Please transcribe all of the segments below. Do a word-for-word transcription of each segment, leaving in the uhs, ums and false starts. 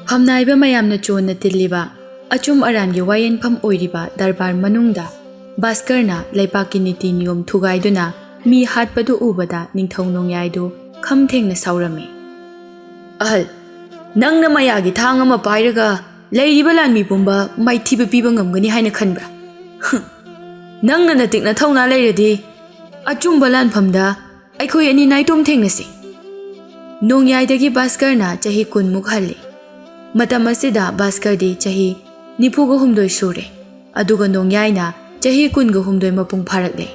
ꯐꯝꯅꯥꯏꯕ ꯃꯌꯥꯝꯅ ꯆꯣꯟꯅ ꯇꯤꯜꯂꯤꯕ ꯑꯆꯨꯝ ꯑꯔꯥꯟꯒꯤ ꯋꯥꯌꯦꯟꯐꯝ ꯑꯣꯏꯔꯤꯕ ꯗꯔꯕꯥꯔ ꯃꯅꯨꯡꯗ ꯚꯥꯁꯀꯔꯅ ꯂꯩꯄꯥꯛꯀꯤ ꯅꯤꯇꯤ ꯅꯤꯌꯣꯝ ꯊꯨꯒꯥꯏꯗꯨꯅ ꯃꯤ ꯍꯥꯠꯄꯗꯨ ꯎꯕꯗ ꯅꯤꯡꯊꯧ ꯅꯣꯡꯌꯥꯏꯗꯨ ꯈꯝ ꯊꯦꯡꯅ ꯁꯥꯎꯔꯝꯃꯤ꯫ "ꯑꯍꯜ, ꯅꯪꯅ ꯃꯌꯥꯒꯤ ꯊꯥꯡ ꯑꯃ ꯄꯥꯏꯔꯒ ꯂꯩꯔꯤꯕ ꯂꯥꯟꯃꯤ ꯄꯨꯝꯕ ꯃꯥꯏꯊꯤꯕ ꯄꯤꯕ ꯉꯝꯒꯅꯤ ꯍꯥꯏꯅ ꯈꯟꯕ꯭ꯔꯥ? ꯍꯨꯝ! ꯅꯪꯅ ꯅꯇꯤꯛ ꯅꯊꯧꯅꯥ ꯂꯩꯔꯗꯤ ꯑꯆꯨꯝꯕ ꯂꯥꯟꯐꯝꯗ ꯑꯩꯈꯣꯏ ꯑꯅꯤ ꯅꯥꯏꯇꯣꯝ ꯊꯦꯡꯅꯁꯤ꯫" ꯅꯣꯡꯌꯥꯏꯗꯒꯤ ꯚꯥꯁꯀꯔꯅ ꯆꯍꯤ ꯀꯨꯟꯃꯨꯛ ꯍꯜꯂꯤ꯫ ꯃꯇꯝ ꯑꯁꯤꯗ ꯚꯥꯁꯀꯔꯗꯤ ꯆꯍꯤ ꯅꯤꯐꯨꯒ ꯍꯨꯝꯗꯣꯏ ꯁꯨꯔꯦ, ꯑꯗꯨꯒ ꯅꯣꯡꯌꯥꯏꯅ ꯆꯍꯤ ꯀꯨꯟꯒ ꯍꯨꯝꯗꯣꯏ ꯃꯄꯨꯡ ꯐꯥꯔꯛꯂꯦ꯫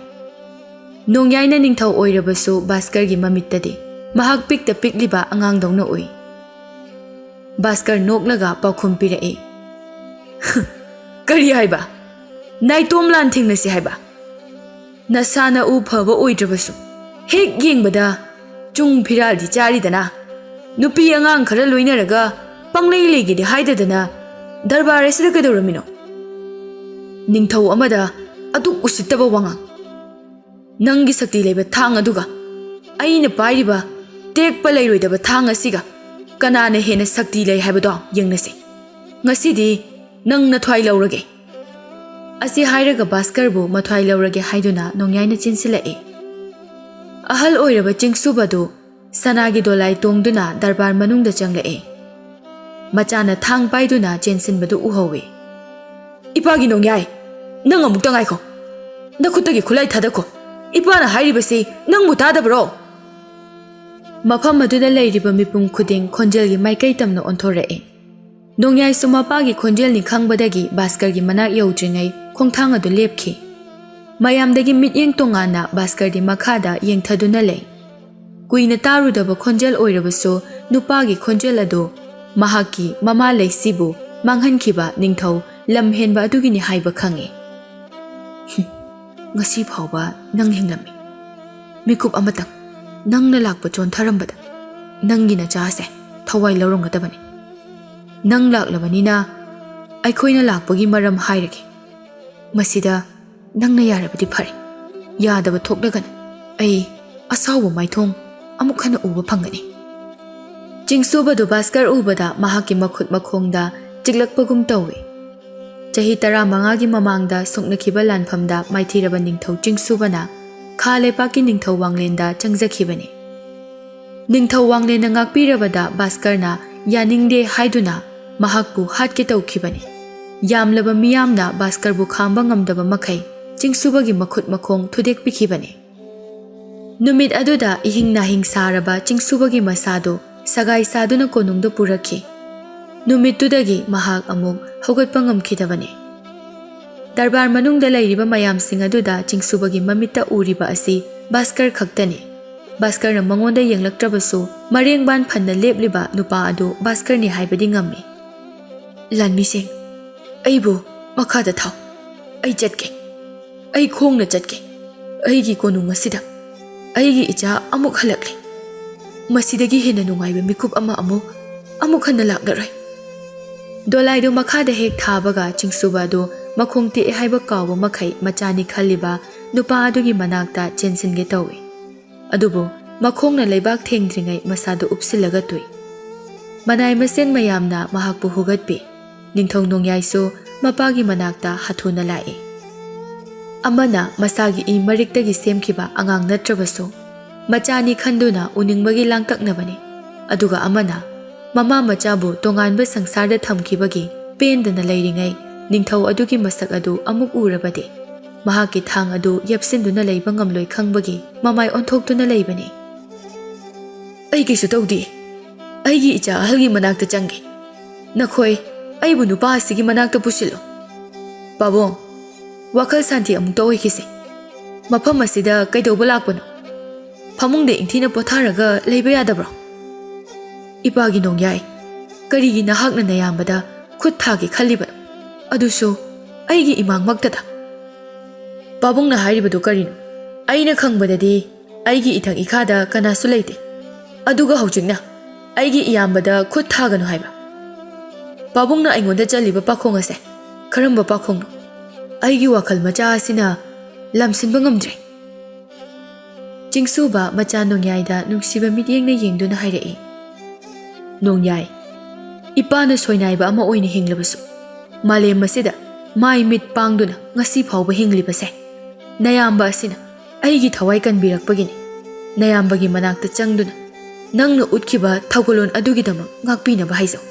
ꯅꯣꯡꯌꯥꯏꯅ ꯅꯤꯡꯊꯧ ꯑꯣꯏꯔꯕꯁꯨ ꯚꯥꯁꯀꯔꯒꯤ ꯃꯃꯤꯠꯇꯗꯤ ꯃꯍꯥꯛ ꯄꯤꯛꯇ ꯄꯤꯛꯂꯤꯕ ꯑꯉꯥꯡꯗꯧꯅ ꯎꯏ꯫ ꯚꯥꯁꯀꯔ ꯅꯣꯛꯂꯒ ꯄꯥꯎꯈꯨꯝ ꯄꯤꯔꯛꯏ, "ꯀꯔꯤ ꯍꯥꯏꯕ? ꯅꯥꯏꯇꯣꯝ ꯂꯥꯟ ꯊꯦꯡꯅꯁꯤ ꯍꯥꯏꯕ? ꯅꯁꯥ ꯅꯎ ꯐꯕ ꯑꯣꯏꯗ꯭ꯔꯕꯁꯨ ꯍꯦꯛ ꯌꯦꯡꯕꯗ ꯆꯨꯡ ꯐꯤꯔꯥꯜꯗꯤ ꯆꯥꯔꯤꯗꯅ꯫ ꯅꯨꯄꯤ ꯑꯉꯥꯡ ꯈꯔ ꯂꯣꯏꯅꯔꯒ ꯄꯪꯂꯩ ꯂꯩꯒꯦꯗꯤ ꯍꯥꯏꯗꯗꯅ ꯗꯔꯕꯥꯔ ꯑꯁꯤꯗ ꯀꯩꯗꯧꯔꯝꯃꯤꯅꯣ? ꯅꯤꯡꯊꯧ ꯑꯃꯗ ꯑꯗꯨꯛ ꯎꯁꯤꯠꯇꯕ ꯋꯥꯉꯥꯡ! ꯅꯪꯒꯤ ꯁꯛꯇꯤ ꯂꯩꯕ ꯊꯥꯡ ꯑꯗꯨꯒ ꯑꯩꯅ ꯄꯥꯏꯔꯤꯕ ꯇꯦꯛꯄ ꯂꯩꯔꯣꯏꯗꯕ ꯊꯥꯡ ꯑꯁꯤꯒ ꯀꯅꯥꯅ ꯍꯦꯟꯅ ꯁꯛꯇꯤ ꯂꯩ ꯍꯥꯏꯕꯗꯣ ꯌꯦꯡꯅꯁꯦ꯫ ꯉꯁꯤꯗꯤ ꯅꯪ ꯅꯊ꯭ꯋꯥꯏ ꯂꯧꯔꯒꯦ꯫" ꯑꯁꯤ ꯍꯥꯏꯔꯒ ꯚꯥꯁꯀꯔꯕꯨ ꯃꯊ꯭ꯋꯥꯏ ꯂꯧꯔꯒꯦ ꯍꯥꯏꯗꯨꯅ ꯅꯣꯡꯌꯥꯏꯅ ꯆꯦꯟꯁꯤꯜꯂꯛꯏ꯫ ꯑꯍꯜ ꯑꯣꯏꯔꯕ ꯆꯤꯡꯁꯨꯕꯗꯨ ꯁꯅꯥꯒꯤ ꯗꯣꯂꯥꯏ ꯇꯣꯡꯗꯨꯅ ꯗꯔꯕꯥꯔ ꯃꯅꯨꯡꯗ ꯆꯪꯂꯛꯏ꯫ ꯃꯆꯥꯅ ꯊꯥꯡ ꯄꯥꯏꯗꯨꯅ ꯆꯦꯟꯁꯤꯟꯕꯗꯨ ꯎꯍꯧꯏ꯫ "ꯏꯄꯥꯒꯤ ꯅꯣꯡꯌꯥꯏ, ꯅꯪ ꯑꯃꯨꯛꯇ ꯉꯥꯏꯈꯣ꯫ ꯅꯈꯨꯠꯇꯒꯤ ꯈꯨꯠꯂꯥꯏ ꯊꯥꯗꯈꯣ꯫ ꯏꯄꯥꯅ ꯍꯥꯏꯔꯤꯕꯁꯤ ꯅꯪꯕꯨ ꯇꯥꯗꯕ꯭ꯔꯣ?" ꯃꯐꯝ ꯑꯗꯨꯗ ꯂꯩꯔꯤꯕ ꯃꯤꯄꯨꯝ ꯈꯨꯗꯤꯡ ꯈꯣꯟꯖꯦꯜꯒꯤ ꯃꯥꯏꯀꯩ ꯇꯝꯅ ꯑꯣꯟꯊꯣꯔꯛꯏ꯫ ꯅꯣꯡꯌꯥꯏꯁꯨ ꯃꯄꯥꯒꯤ ꯈꯣꯟꯖꯦꯜꯅꯤ ꯈꯪꯕꯗꯒꯤ ꯚꯥꯁꯀꯔꯒꯤ ꯃꯅꯥꯛ ꯌꯧꯗ꯭ꯔꯤꯉꯩ ꯈꯣꯡꯊꯥꯡ ꯑꯗꯨ ꯂꯦꯞꯈꯤ꯫ ꯃꯌꯥꯝꯗꯒꯤ ꯃꯤꯠꯌꯦꯡ ꯇꯣꯉꯥꯟꯅ ꯚꯥꯁꯀꯔꯗꯤ ꯃꯈꯥꯗ ꯌꯦꯡꯊꯗꯨꯅ ꯂꯩ꯫ ꯀꯨꯏꯅ ꯇꯥꯔꯨꯗꯕ ꯈꯣꯟꯖꯦꯜ ꯑꯣꯏꯔꯕꯁꯨ ꯅꯨꯄꯥꯒꯤ ꯈꯣꯟꯖꯦꯜ ꯑꯗꯨ ꯃꯍꯥꯛꯀꯤ ꯃꯃꯥ ꯂꯩꯁꯤꯕꯨ ꯃꯥꯡꯍꯟꯈꯤꯕ ꯅꯤꯡꯊꯧ ꯂꯝꯍꯦꯟꯕ ꯑꯗꯨꯒꯤꯅꯤ ꯍꯥꯏꯕ ꯈꯪꯏ꯫ "ꯍꯨꯝ, ꯉꯁꯤ ꯐꯥꯎꯕ ꯅꯪ ꯍꯤꯡꯂꯝꯃꯤ꯫ ꯃꯤꯀꯨꯞ ꯑꯃꯇꯪ ꯅꯪꯅ ꯂꯥꯛꯄ ꯆꯣꯟꯊꯔꯝꯕꯗ ꯅꯪꯒꯤ ꯅꯆꯥꯁꯦ ꯊꯋꯥꯏ ꯂꯧꯔꯝꯒꯗꯕꯅꯤ꯫ ꯅꯪ ꯂꯥꯛꯂꯕꯅꯤꯅ ꯑꯩꯈꯣꯏꯅ ꯂꯥꯛꯄꯒꯤ ꯃꯔꯝ ꯍꯥꯏꯔꯒꯦ꯫ ꯃꯁꯤꯗ ꯅꯪꯅ ꯌꯥꯔꯕꯗꯤ ꯐꯔꯦ꯫ ꯌꯥꯗꯕ ꯊꯣꯛꯂꯒꯅ ꯑꯩ ꯑꯁꯥꯎꯕ ꯃꯥꯏꯊꯣꯡ ꯑꯃꯨꯛ ꯍꯟꯅ ꯎꯕ ꯐꯪꯒꯅꯤ꯫" ꯆꯤꯡꯁꯨꯕꯗꯨ ꯚꯥꯁꯀꯔ ꯎꯕꯗ ꯃꯍꯥꯛꯀꯤ ꯃꯈꯨꯠ ꯃꯈꯣꯡꯗ ꯆꯤꯛꯂꯛꯄꯒꯨꯝ ꯇꯧꯏ꯫ ꯆꯍꯤ ꯇꯔꯥꯃꯉꯥꯒꯤ ꯃꯃꯥꯡꯗ ꯁꯣꯛꯅꯈꯤꯕ ꯂꯥꯟꯐꯝꯗ ꯃꯥꯏꯊꯤꯔꯕ ꯅꯤꯡꯊꯧ ꯆꯤꯡꯁꯨꯕꯅ ꯈꯥ ꯂꯩꯄꯥꯛꯀꯤ ꯅꯤꯡꯊꯧ ꯋꯥꯡꯂꯦꯟꯗ ꯆꯪꯖꯈꯤꯕꯅꯤ꯫ ꯅꯤꯡꯊꯧ ꯋꯥꯡꯂꯦꯟꯅ ꯉꯥꯛꯄꯤꯔꯕꯗ ꯚꯥꯁꯀꯔꯅ ꯌꯥꯅꯤꯡꯗꯦ ꯍꯥꯏꯗꯨꯅ ꯃꯍꯥꯛꯄꯨ ꯍꯥꯠꯀꯦ ꯇꯧꯈꯤꯕꯅꯤ꯫ ꯌꯥꯝꯂꯕ ꯃꯤꯌꯥꯝꯅ ꯚꯥꯁꯀꯔꯕꯨ ꯈꯥꯝꯕ ꯉꯝꯗꯕ ꯃꯈꯩ ꯆꯤꯡꯁꯨꯕꯒꯤ ꯃꯈꯨꯠ ꯃꯈꯣꯡ ꯊꯨꯗꯦꯛꯄꯤꯈꯤꯕꯅꯤ꯫ ꯅꯨꯃꯤꯠ ꯑꯗꯨꯗ ꯏꯍꯤꯡ ꯅꯥꯍꯤꯡ ꯁꯥꯔꯕ ꯆꯤꯡꯁꯨꯕꯒꯤ ꯃꯁꯥꯗꯨ ꯁꯒꯥꯏ ꯁꯥꯗꯨꯅ ꯀꯣꯅꯨꯡꯗ ꯄꯨꯔꯛꯈꯤ꯫ ꯅꯨꯃꯤꯠꯇꯨꯗꯒꯤ ꯃꯍꯥꯛ ꯑꯃꯨꯛ ꯍꯧꯒꯠꯄ ꯉꯝꯈꯤꯗꯕꯅꯤ꯫ ꯗꯔꯕꯥꯔ ꯃꯅꯨꯡꯗ ꯂꯩꯔꯤꯕ ꯃꯌꯥꯝꯁꯤꯡ ꯑꯗꯨꯗ ꯆꯤꯡꯁꯨꯕꯒꯤ ꯃꯃꯤꯠꯇ ꯎꯔꯤꯕ ꯑꯁꯤ ꯚꯥꯁꯀꯔ ꯈꯛꯇꯅꯤ꯫ ꯚꯥꯁꯀꯔꯅ ꯃꯉꯣꯟꯗ ꯌꯦꯡꯂꯛꯇ꯭ꯔꯕꯁꯨ, ꯃꯔꯦꯡꯕꯥꯟ ꯐꯟꯅ ꯂꯦꯞꯂꯤꯕ ꯅꯨꯄꯥ ꯑꯗꯨ ꯚꯥꯁꯀꯔꯅꯤ ꯍꯥꯏꯕꯗꯤ ꯉꯝꯃꯤ꯫ "ꯂꯥꯟꯃꯤꯁꯤꯡ, ꯑꯩꯕꯨ ꯃꯈꯥꯗ ꯊꯥꯎ꯫ ꯑꯩ ꯆꯠꯀꯦ꯫ ꯑꯩ ꯈꯣꯡꯅ ꯆꯠꯀꯦ꯫ ꯑꯩꯒꯤ ꯀꯣꯅꯨꯡ ꯑꯁꯤꯗ ꯑꯩꯒꯤ ꯏꯆꯥ ꯑꯃꯨꯛ ꯍꯜꯂꯛꯂꯦ꯫ ꯃꯁꯤꯗꯒꯤ ꯍꯦꯟꯅ ꯅꯨꯡꯉꯥꯏꯕ ꯃꯤꯀꯨꯞ ꯑꯃ ꯑꯃꯨꯛ, ꯑꯃꯨꯛ ꯍꯟꯅ ꯂꯥꯛꯂꯔꯣꯏ꯫" ꯗꯣꯂꯥꯏꯗꯨ ꯃꯈꯥꯗ ꯍꯦꯛ ꯊꯥꯕꯒ ꯆꯤꯡꯁꯨꯕ ꯑꯗꯨ ꯃꯈꯣꯡ ꯇꯦꯛꯑꯦ ꯍꯥꯏꯕ ꯀꯥꯎꯕ ꯃꯈꯩ ꯃꯆꯥꯅꯤ ꯈꯜꯂꯤꯕ ꯅꯨꯄꯥ ꯑꯗꯨꯒꯤ ꯃꯅꯥꯛꯇ ꯆꯦꯟꯁꯤꯟꯒꯦ ꯇꯧꯏ꯫ ꯑꯗꯨꯕꯨ ꯃꯈꯣꯡꯅ ꯂꯩꯕꯥꯛ ꯊꯦꯡꯗ꯭ꯔꯤꯉꯩ ꯃꯁꯥꯗꯨ ꯎꯞꯁꯤꯜꯂꯒ ꯇꯨꯏ꯫ ꯃꯅꯥꯏ ꯃꯁꯦꯟ ꯃꯌꯥꯝꯅ ꯃꯍꯥꯛꯄꯨ ꯍꯨꯒꯠꯄꯤ꯫ ꯅꯤꯡꯊꯧ ꯅꯣꯡꯌꯥꯏꯁꯨ ꯃꯄꯥꯒꯤ ꯃꯅꯥꯛꯇ ꯍꯥꯊꯨꯅ ꯂꯥꯛꯏ꯫ ꯑꯃꯅ ꯃꯁꯥꯒꯤ ꯏ ꯃꯔꯤꯛꯇꯒꯤ ꯁꯦꯝꯈꯤꯕ ꯑꯉꯥꯡ ꯅꯠꯇ꯭ꯔꯕꯁꯨ ꯃꯆꯥꯅꯤ ꯈꯟꯗꯨꯅ ꯎꯅꯤꯡꯕꯒꯤ ꯂꯥꯡꯇꯛꯅꯕꯅꯤ꯫ ꯑꯗꯨꯒ ꯑꯃꯅ ꯃꯃꯥ ꯃꯆꯥꯕꯨ ꯇꯣꯉꯥꯟꯕ ꯁꯪꯁꯥꯔꯗ ꯊꯝꯈꯤꯕꯒꯤ ꯄꯦꯟꯗꯅ ꯂꯩꯔꯤꯉꯩ ꯅꯤꯡꯊꯧ ꯑꯗꯨꯒꯤ ꯃꯁꯛ ꯑꯗꯨ ꯑꯃꯨꯛ ꯎꯔꯕꯗꯤ ꯃꯍꯥꯛꯀꯤ ꯊꯥꯡ ꯑꯗꯨ ꯌꯦꯞꯁꯤꯟꯗꯨꯅ ꯂꯩꯕ ꯉꯝꯂꯣꯏ ꯈꯪꯕꯒꯤ ꯃꯃꯥꯏ ꯑꯣꯟꯊꯣꯛꯇꯨꯅ ꯂꯩꯕꯅꯤ꯫ "ꯑꯩ ꯀꯩꯁꯨ ꯇꯧꯗꯦ꯫ ꯑꯩꯒꯤ ꯏꯆꯥ ꯑꯍꯜꯒꯤ ꯃꯅꯥꯛꯇ ꯆꯪꯒꯦ꯫ ꯅꯈꯣꯏ ꯑꯩꯕꯨ ꯅꯨꯄꯥ ꯑꯁꯤꯒꯤ ꯃꯅꯥꯛꯇ ꯄꯨꯁꯤꯜꯂꯨ꯫ ꯄꯥꯕꯨꯡ, ꯋꯥꯈꯜ ꯁꯥꯟꯇꯤ ꯑꯃꯨꯛꯇ ꯑꯣꯏꯈꯤꯁꯦ꯫ ꯃꯐꯝ ꯑꯁꯤꯗ ꯀꯩꯗꯧꯕ ꯂꯥꯛꯄꯅꯣ? ꯐꯃꯨꯡꯗ ꯏꯪꯊꯤꯅ ꯄꯣꯊꯥꯔꯒ ꯂꯩꯕ ꯌꯥꯗꯕ꯭ꯔꯣ?" "ꯏꯄꯥꯒꯤ ꯅꯣꯡꯌꯥꯏ, ꯀꯔꯤꯒꯤ ꯅꯍꯥꯛꯅ ꯅꯌꯥꯝꯕꯗ ꯈꯨꯠ ꯊꯥꯒꯦ ꯈꯜꯂꯤꯕꯅꯣ? ꯑꯗꯨꯁꯨ ꯑꯩꯒꯤ ꯏꯃꯥꯡꯃꯛꯇꯗ?" "ꯄꯥꯕꯨꯡꯅ ꯍꯥꯏꯔꯤꯕꯗꯨ ꯀꯔꯤꯅꯣ? ꯑꯩꯅ ꯈꯪꯕꯗꯗꯤ ꯑꯩꯒꯤ ꯏꯊꯛ ꯏꯈꯥꯗ ꯀꯅꯥꯁꯨ ꯂꯩꯇꯦ꯫ ꯑꯗꯨꯒ ꯍꯧꯖꯤꯛꯅ ꯑꯩꯒꯤ ꯏꯌꯥꯝꯕꯗ ꯈꯨꯠ ꯊꯥꯒꯅꯨ ꯍꯥꯏꯕ? ꯄꯥꯕꯨꯡꯅ ꯑꯩꯉꯣꯟꯗ ꯆꯠꯂꯤꯕ ꯄꯥꯈꯣꯡ ꯑꯁꯦ ꯀꯔꯝꯕ ꯄꯥꯈꯣꯡꯅꯣ? ꯑꯩꯒꯤ ꯋꯥꯈꯜ ꯃꯆꯥ ꯑꯁꯤꯅ ꯂꯝꯁꯤꯟꯕ ꯉꯝꯗ꯭ꯔꯦ꯫" ꯆꯤꯡꯁꯨꯕ ꯃꯆꯥ ꯅꯣꯡꯌꯥꯏꯗ ꯅꯨꯡꯁꯤꯕ ꯃꯤꯠꯌꯦꯡꯅ ꯌꯦꯡꯗꯨꯅ ꯍꯥꯏꯔꯛꯏ꯫ ꯅꯣꯡꯌꯥꯏ, ꯏꯄꯥꯅ ꯁꯣꯏꯅꯥꯏꯕ ꯑꯃ ꯑꯣꯏꯅ ꯍꯤꯡꯂꯕꯁꯨ, ꯃꯥꯂꯦꯝ ꯑꯁꯤꯗ ꯃꯥꯏ ꯃꯤꯠ ꯄꯥꯡꯗꯨꯅ ꯉꯁꯤ ꯐꯥꯎꯕ ꯍꯤꯡꯂꯤꯕꯁꯦ ꯅꯌꯥꯝꯕ ꯑꯁꯤꯅ ꯑꯩꯒꯤ ꯊꯋꯥꯏ ꯀꯟꯕꯤꯔꯛꯄꯒꯤꯅꯤ꯫ ꯅꯌꯥꯝꯕꯒꯤ ꯃꯅꯥꯛꯇ ꯆꯪꯗꯨꯅ ꯅꯪꯅ ꯎꯠꯈꯤꯕ ꯊꯧꯒꯜꯂꯣꯟ ꯑꯗꯨꯒꯤꯗꯃꯛ ꯉꯥꯛꯄꯤꯅꯕ ꯍꯥꯏꯖꯧ꯫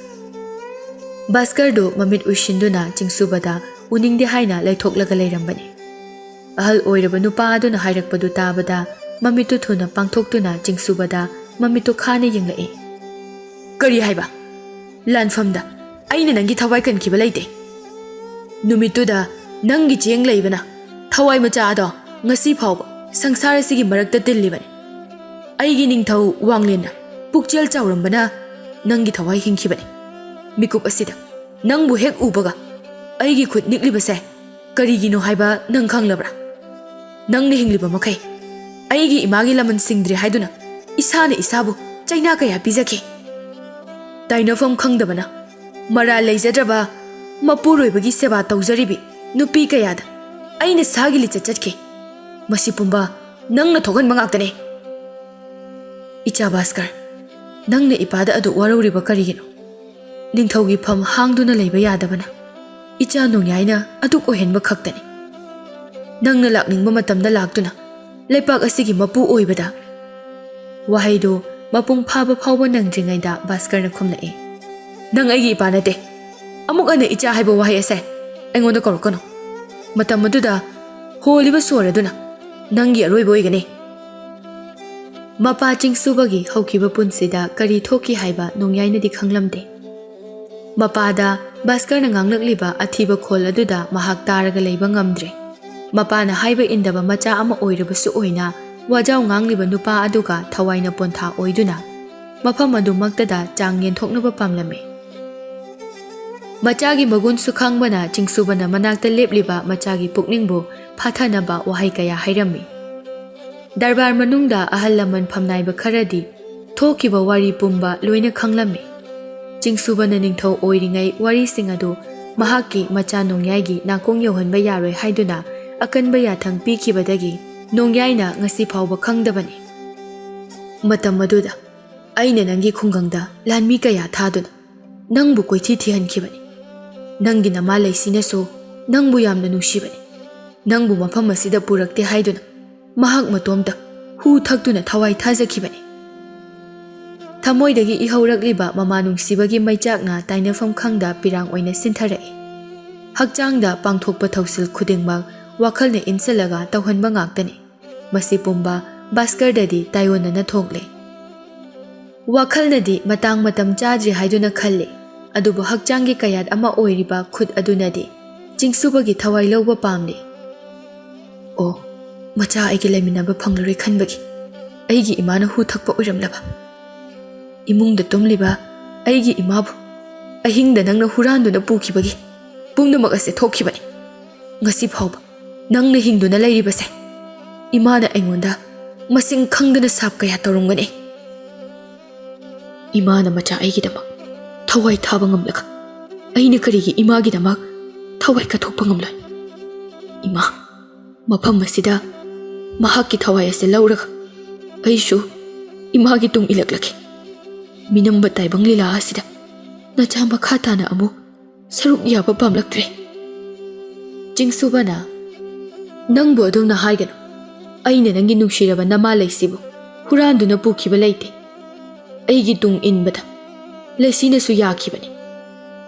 ꯚꯥꯁꯀꯔꯗꯨ ꯃꯃꯤꯠ ꯎꯏꯁꯤꯟꯗꯨꯅ ꯆꯤꯡꯁꯨꯕꯗ ꯎꯅꯤꯡꯗꯦ ꯍꯥꯏꯅ ꯂꯩꯊꯣꯛꯂꯒ ꯂꯩꯔꯝꯕꯅꯤ꯫ ꯑꯍꯜ ꯑꯣꯏꯔꯕ ꯅꯨꯄꯥ ꯑꯗꯨꯅ ꯍꯥꯏꯔꯛꯄꯗꯨ ꯇꯥꯕꯗ ꯃꯃꯤꯠꯇꯨ ꯊꯨꯅ ꯄꯥꯡꯊꯣꯛꯇꯨꯅ ꯆꯤꯡꯁꯨꯕꯗ ꯃꯃꯤꯠꯇꯨ ꯈꯥꯅ ꯌꯦꯡꯂꯛꯏ꯫ "ꯀꯔꯤ ꯍꯥꯏꯕ? ꯂꯥꯟꯐꯝꯗ ꯑꯩꯅ ꯅꯪꯒꯤ ꯊꯋꯥꯏ ꯀꯟꯈꯤꯕ ꯂꯩꯇꯦ꯫ ꯅꯨꯃꯤꯠꯇꯨꯗ ꯅꯪꯒꯤ ꯆꯦꯡ ꯂꯩꯕꯅ ꯊꯋꯥꯏ ꯃꯆꯥ ꯑꯗꯣ ꯉꯁꯤ ꯐꯥꯎꯕ ꯁꯪꯁꯥꯔ ꯑꯁꯤꯒꯤ ꯃꯔꯛꯇ ꯇꯤꯜꯂꯤꯕꯅꯤ꯫ ꯑꯩꯒꯤ ꯅꯤꯡꯊꯧ ꯋꯥꯡꯂꯦꯟꯅ ꯄꯨꯛꯆꯦꯜ ꯆꯥꯎꯔꯝꯕꯅ ꯅꯪꯒꯤ ꯊꯋꯥꯏ ꯍꯤꯡꯈꯤꯕꯅꯤ꯫ ꯃꯤꯀꯨꯞ ꯑꯁꯤꯗ ꯅꯪꯕꯨ ꯍꯦꯛ ꯎꯕꯒ ꯑꯩꯒꯤ ꯈꯨꯠ ꯅꯤꯛꯂꯤꯕꯁꯦ ꯀꯔꯤꯒꯤꯅꯣ ꯍꯥꯏꯕ ꯅꯪ ꯈꯪꯂꯕ꯭ꯔꯥ? ꯅꯪꯅ ꯍꯤꯡꯂꯤꯕ ꯃꯈꯩ ꯑꯩꯒꯤ ꯏꯃꯥꯒꯤ ꯂꯃꯟ ꯁꯤꯡꯗ꯭ꯔꯦ ꯍꯥꯏꯗꯨꯅ ꯏꯁꯥꯅ ꯏꯁꯥꯕꯨ ꯆꯩꯅꯥ ꯀꯌꯥ ꯄꯤꯖꯈꯤ꯫ ꯇꯥꯏꯅꯐꯝ ꯈꯪꯗꯕꯅ ꯃꯔꯥꯜ ꯂꯩꯖꯗ꯭ꯔꯕ ꯃꯄꯨꯔꯣꯏꯕꯒꯤ ꯁꯦꯕꯥ ꯇꯧꯖꯔꯤꯕꯤ ꯅꯨꯄꯤ ꯀꯌꯥꯗ ꯑꯩꯅ ꯁꯥꯒꯤ ꯂꯤꯆꯠ ꯆꯠꯈꯤ꯫ ꯃꯁꯤ ꯄꯨꯝꯕ ꯅꯪꯅ ꯊꯣꯛꯍꯟꯕ ꯉꯥꯛꯇꯅꯦ꯫ ꯏꯆꯥ ꯚꯥꯁꯀꯔ, ꯅꯪꯅ ꯏꯄꯥꯗ ꯑꯗꯨꯛ ꯋꯥꯔꯧꯔꯤꯕ ꯀꯔꯤꯒꯤꯅꯣ? ꯅꯤꯡꯊꯧꯒꯤ ꯐꯝ ꯍꯥꯡꯗꯨꯅ ꯂꯩꯕ ꯌꯥꯗꯕꯅ ꯏꯆꯥ ꯅꯣꯡꯌꯥꯏꯅ ꯑꯗꯨꯛ ꯑꯣꯏꯍꯟꯕ ꯈꯛꯇꯅꯤ꯫ ꯅꯪꯅ ꯂꯥꯛꯅꯤꯡꯕ ꯃꯇꯝꯗ ꯂꯥꯛꯇꯨꯅ ꯂꯩꯄꯥꯛ ꯑꯁꯤꯒꯤ ꯃꯄꯨ ꯑꯣꯏꯕꯗ꯫ ꯋꯥꯍꯩꯗꯨ ꯃꯄꯨꯡ ꯐꯥꯕ ꯐꯥꯎꯕ ꯅꯪꯗ꯭ꯔꯤꯉꯩꯗ ꯚꯥꯁꯀꯔꯅ ꯈꯨꯝꯂꯛꯏ꯫ "ꯅꯪ ꯑꯩꯒꯤ ꯏꯄꯥ ꯅꯠꯇꯦ꯫ ꯑꯃꯨꯛ ꯍꯟꯅ ꯏꯆꯥ ꯍꯥꯏꯕ ꯋꯥꯍꯩ ꯑꯁꯦ ꯑꯩꯉꯣꯟꯗ ꯀꯧꯔꯛꯀꯅꯨ꯫ ꯃꯇꯝ ꯑꯗꯨꯗ ꯍꯣꯜꯂꯤꯕ ꯁꯣꯔ ꯑꯗꯨꯅ ꯅꯪꯒꯤ ꯑꯔꯣꯏꯕ ꯑꯣꯏꯒꯅꯤ꯫" ꯃꯄꯥ ꯆꯤꯡꯁꯨꯕꯒꯤ ꯍꯧꯈꯤꯕ ꯄꯨꯟꯁꯤꯗ ꯀꯔꯤ ꯊꯣꯛꯈꯤ ꯍꯥꯏꯕ ꯅꯣꯡꯌꯥꯏꯅꯗꯤ ꯈꯪꯂꯝꯗꯦ꯫ ꯃꯄꯥꯗ ꯚꯥꯁꯀꯔꯅ ꯉꯥꯡꯂꯛꯂꯤꯕ ꯑꯊꯤꯕ ꯈꯣꯜ ꯑꯗꯨꯗ ꯃꯍꯥꯛ ꯇꯥꯔꯒ ꯂꯩꯕ ꯉꯝꯗ꯭ꯔꯦ꯫ ꯃꯄꯥꯅ ꯍꯥꯏꯕ ꯏꯟꯗꯕ ꯃꯆꯥ ꯑꯃ ꯑꯣꯏꯔꯕꯁꯨ ꯑꯣꯏꯅ ꯋꯥꯖꯥꯎ ꯉꯥꯡꯂꯤꯕ ꯅꯨꯄꯥ ꯑꯗꯨꯒ ꯊꯋꯥꯏꯅ ꯄꯣꯟꯊꯥ ꯑꯣꯏꯗꯨꯅ ꯃꯐꯝ ꯑꯗꯨꯃꯛꯇꯗ ꯆꯥꯡ ꯌꯦꯟꯊꯣꯛꯅꯕ ꯄꯥꯝꯂꯝꯃꯤ꯫ ꯃꯆꯥꯒꯤ ꯃꯒꯨꯟꯁꯨ ꯈꯪꯕꯅ ꯆꯤꯡꯁꯨꯕꯅ ꯃꯅꯥꯛꯇ ꯂꯦꯞꯂꯤꯕ ꯃꯆꯥꯒꯤ ꯄꯨꯛꯅꯤꯡꯕꯨ ꯐꯥꯊꯅꯕ ꯋꯥꯍꯩ ꯀꯌꯥ ꯍꯥꯏꯔꯝꯃꯤ꯫ ꯗꯔꯕꯥꯔ ꯃꯅꯨꯡꯗ ꯑꯍꯜ ꯂꯃꯟ ꯐꯝꯅꯥꯏꯕ ꯈꯔꯗꯤ ꯊꯣꯛꯈꯤꯕ ꯋꯥꯔꯤ ꯄꯨꯝꯕ ꯂꯣꯏꯅ ꯈꯪꯂꯝꯃꯤ꯫ ꯆꯤꯡꯁꯨꯕꯅ ꯅꯤꯡꯊꯧ ꯑꯣꯏꯔꯤꯉꯩ ꯋꯥꯔꯤꯁꯤꯡ ꯑꯗꯨ ꯃꯍꯥꯛꯀꯤ ꯃꯆꯥ ꯅꯣꯡꯌꯥꯏꯒꯤ ꯅꯥꯀꯣꯡ ꯌꯧꯍꯟꯕ ꯌꯥꯔꯣꯏ ꯍꯥꯏꯗꯨꯅ ꯑꯀꯟꯕ ꯌꯥꯊꯪ ꯄꯤꯈꯤꯕꯗꯒꯤ ꯅꯣꯡꯌꯥꯏꯅ ꯉꯁꯤ ꯐꯥꯎꯕ ꯈꯪꯗꯕꯅꯤ꯫ ꯃꯇꯝ ꯑꯗꯨꯗ ꯑꯩꯅ ꯅꯪꯒꯤ ꯈꯨꯡꯒꯪꯗ ꯂꯥꯟꯃꯤ ꯀꯌꯥ ꯊꯥꯗꯨꯅ ꯅꯪꯕꯨ ꯀꯣꯏꯊꯤ ꯊꯤꯍꯟꯈꯤꯕꯅꯤ꯫ ꯅꯪꯒꯤ ꯅꯃꯥ ꯂꯩꯁꯤꯅꯁꯨ ꯅꯪꯕꯨ ꯌꯥꯝꯅ ꯅꯨꯡꯁꯤꯕꯅꯤ꯫ ꯅꯪꯕꯨ ꯃꯐꯝ ꯑꯁꯤꯗ ꯄꯨꯔꯛꯇꯦ ꯍꯥꯏꯗꯨꯅ ꯃꯍꯥꯛ ꯃꯇꯣꯝꯇ ꯍꯨ ꯊꯛꯇꯨꯅ ꯊꯋꯥꯏ ꯊꯥꯖꯈꯤꯕꯅꯤ꯫ ꯊꯃꯣꯏꯗꯒꯤ ꯏꯍꯧꯔꯛꯂꯤꯕ ꯃꯃꯥ ꯅꯨꯡꯁꯤꯕꯒꯤ ꯃꯩꯆꯥꯛꯅ ꯇꯥꯏꯅꯐꯝ ꯈꯪꯗ ꯄꯤꯔꯥꯡ ꯑꯣꯏꯅ ꯁꯤꯟꯊꯔꯛꯏ꯫ ꯍꯛꯆꯥꯡꯗ ꯄꯥꯡꯊꯣꯛꯄ ꯊꯧꯁꯤꯜ ꯈꯨꯗꯤꯡꯃꯛ ꯋꯥꯈꯜꯅ ꯏꯟꯁꯤꯜꯂꯒ ꯇꯧꯍꯟꯕ ꯉꯥꯛꯇꯅꯤ꯫ ꯃꯁꯤ ꯄꯨꯝꯕ ꯚꯥꯁꯀꯔꯗꯗꯤ ꯇꯥꯏꯑꯣꯟꯅꯅ ꯊꯣꯛꯂꯦ꯫ ꯋꯥꯈꯜꯅꯗꯤ ꯃꯇꯥꯡ ꯃꯇꯝ ꯆꯥꯗ꯭ꯔꯤ ꯍꯥꯏꯗꯨꯅ ꯈꯜꯂꯤ, ꯑꯗꯨꯕꯨ ꯍꯛꯆꯥꯡꯒꯤ ꯀꯌꯥꯠ ꯑꯃ ꯑꯣꯏꯔꯤꯕ ꯈꯨꯠ ꯑꯗꯨꯅꯗꯤ ꯆꯤꯡꯁꯨꯕꯒꯤ ꯊꯋꯥꯏ ꯂꯧꯕ ꯄꯥꯝꯂꯤ꯫ ꯑꯣ, ꯃꯆꯥ ꯑꯩꯒꯤ ꯂꯩꯃꯤꯟꯅꯕ ꯐꯪꯂꯔꯣꯏ ꯈꯟꯕꯒꯤ ꯑꯩꯒꯤ ꯏꯃꯥꯅ ꯍꯨ ꯊꯛꯄ ꯑꯣꯏꯔꯝꯂꯕ? ꯏꯃꯨꯡꯗ ꯇꯨꯝꯂꯤꯕ ꯑꯩꯒꯤ ꯏꯃꯥꯕꯨ ꯑꯍꯤꯡꯗ ꯅꯪꯅ ꯍꯨꯔꯥꯟꯗꯨꯅ ꯄꯨꯈꯤꯕꯒꯤ ꯄꯨꯝꯅꯃꯛ ꯑꯁꯦ ꯊꯣꯛꯈꯤꯕꯅꯤ꯫ ꯉꯁꯤ ꯐꯥꯎꯕ ꯅꯪꯅ ꯍꯤꯡꯗꯨꯅ ꯂꯩꯔꯤꯕꯁꯦ ꯏꯃꯥꯅ ꯑꯩꯉꯣꯟꯗ ꯃꯁꯤꯡ ꯈꯪꯗꯅ ꯁꯥꯞ ꯀꯌꯥ ꯇꯧꯔꯝꯒꯅꯤ꯫ ꯏꯃꯥꯅ ꯃꯆꯥ ꯑꯩꯒꯤꯗꯃꯛ ꯊꯋꯥꯏ ꯊꯥꯕ ꯉꯝꯂꯒ ꯑꯩꯅ ꯀꯔꯤꯒꯤ ꯏꯃꯥꯒꯤꯗꯃꯛ ꯊꯋꯥꯏ ꯀꯠꯊꯣꯛꯄ ꯉꯝꯂꯣꯏ? ꯏꯃꯥ, ꯃꯐꯝ ꯑꯁꯤꯗ ꯃꯍꯥꯛꯀꯤ ꯊꯋꯥꯏ ꯑꯁꯤ ꯂꯧꯔꯒ ꯑꯩꯁꯨ ꯏꯃꯥꯒꯤ ꯇꯨꯡ ꯏꯜꯂꯛꯂꯒꯦ꯫ ꯃꯤꯅꯝꯕ ꯇꯥꯏꯕꯪ ꯂꯤꯂꯥ ꯑꯁꯤꯗ ꯅꯆꯥ ꯃꯈꯥ ꯇꯥꯅ ꯑꯃꯨꯛ ꯁꯔꯨꯛ ꯌꯥꯕ ꯄꯥꯝꯂꯛꯇ꯭ꯔꯦ꯫ ꯆꯤꯡꯁꯨꯕꯅ, "ꯅꯪꯕꯨ ꯑꯗꯨꯝꯅ ꯍꯥꯏꯒꯅꯨ꯫ ꯑꯩꯅ ꯅꯪꯒꯤ ꯅꯨꯡꯁꯤꯔꯕ ꯅꯃꯥ ꯂꯩꯁꯤꯕꯨ ꯍꯨꯔꯥꯟꯗꯨꯅ ꯄꯨꯈꯤꯕ ꯂꯩꯇꯦ꯫ ꯑꯩꯒꯤ ꯇꯨꯡ ꯏꯟꯕꯗ ꯂꯩꯁꯤꯅꯁꯨ ꯌꯥꯈꯤꯕꯅꯤ꯫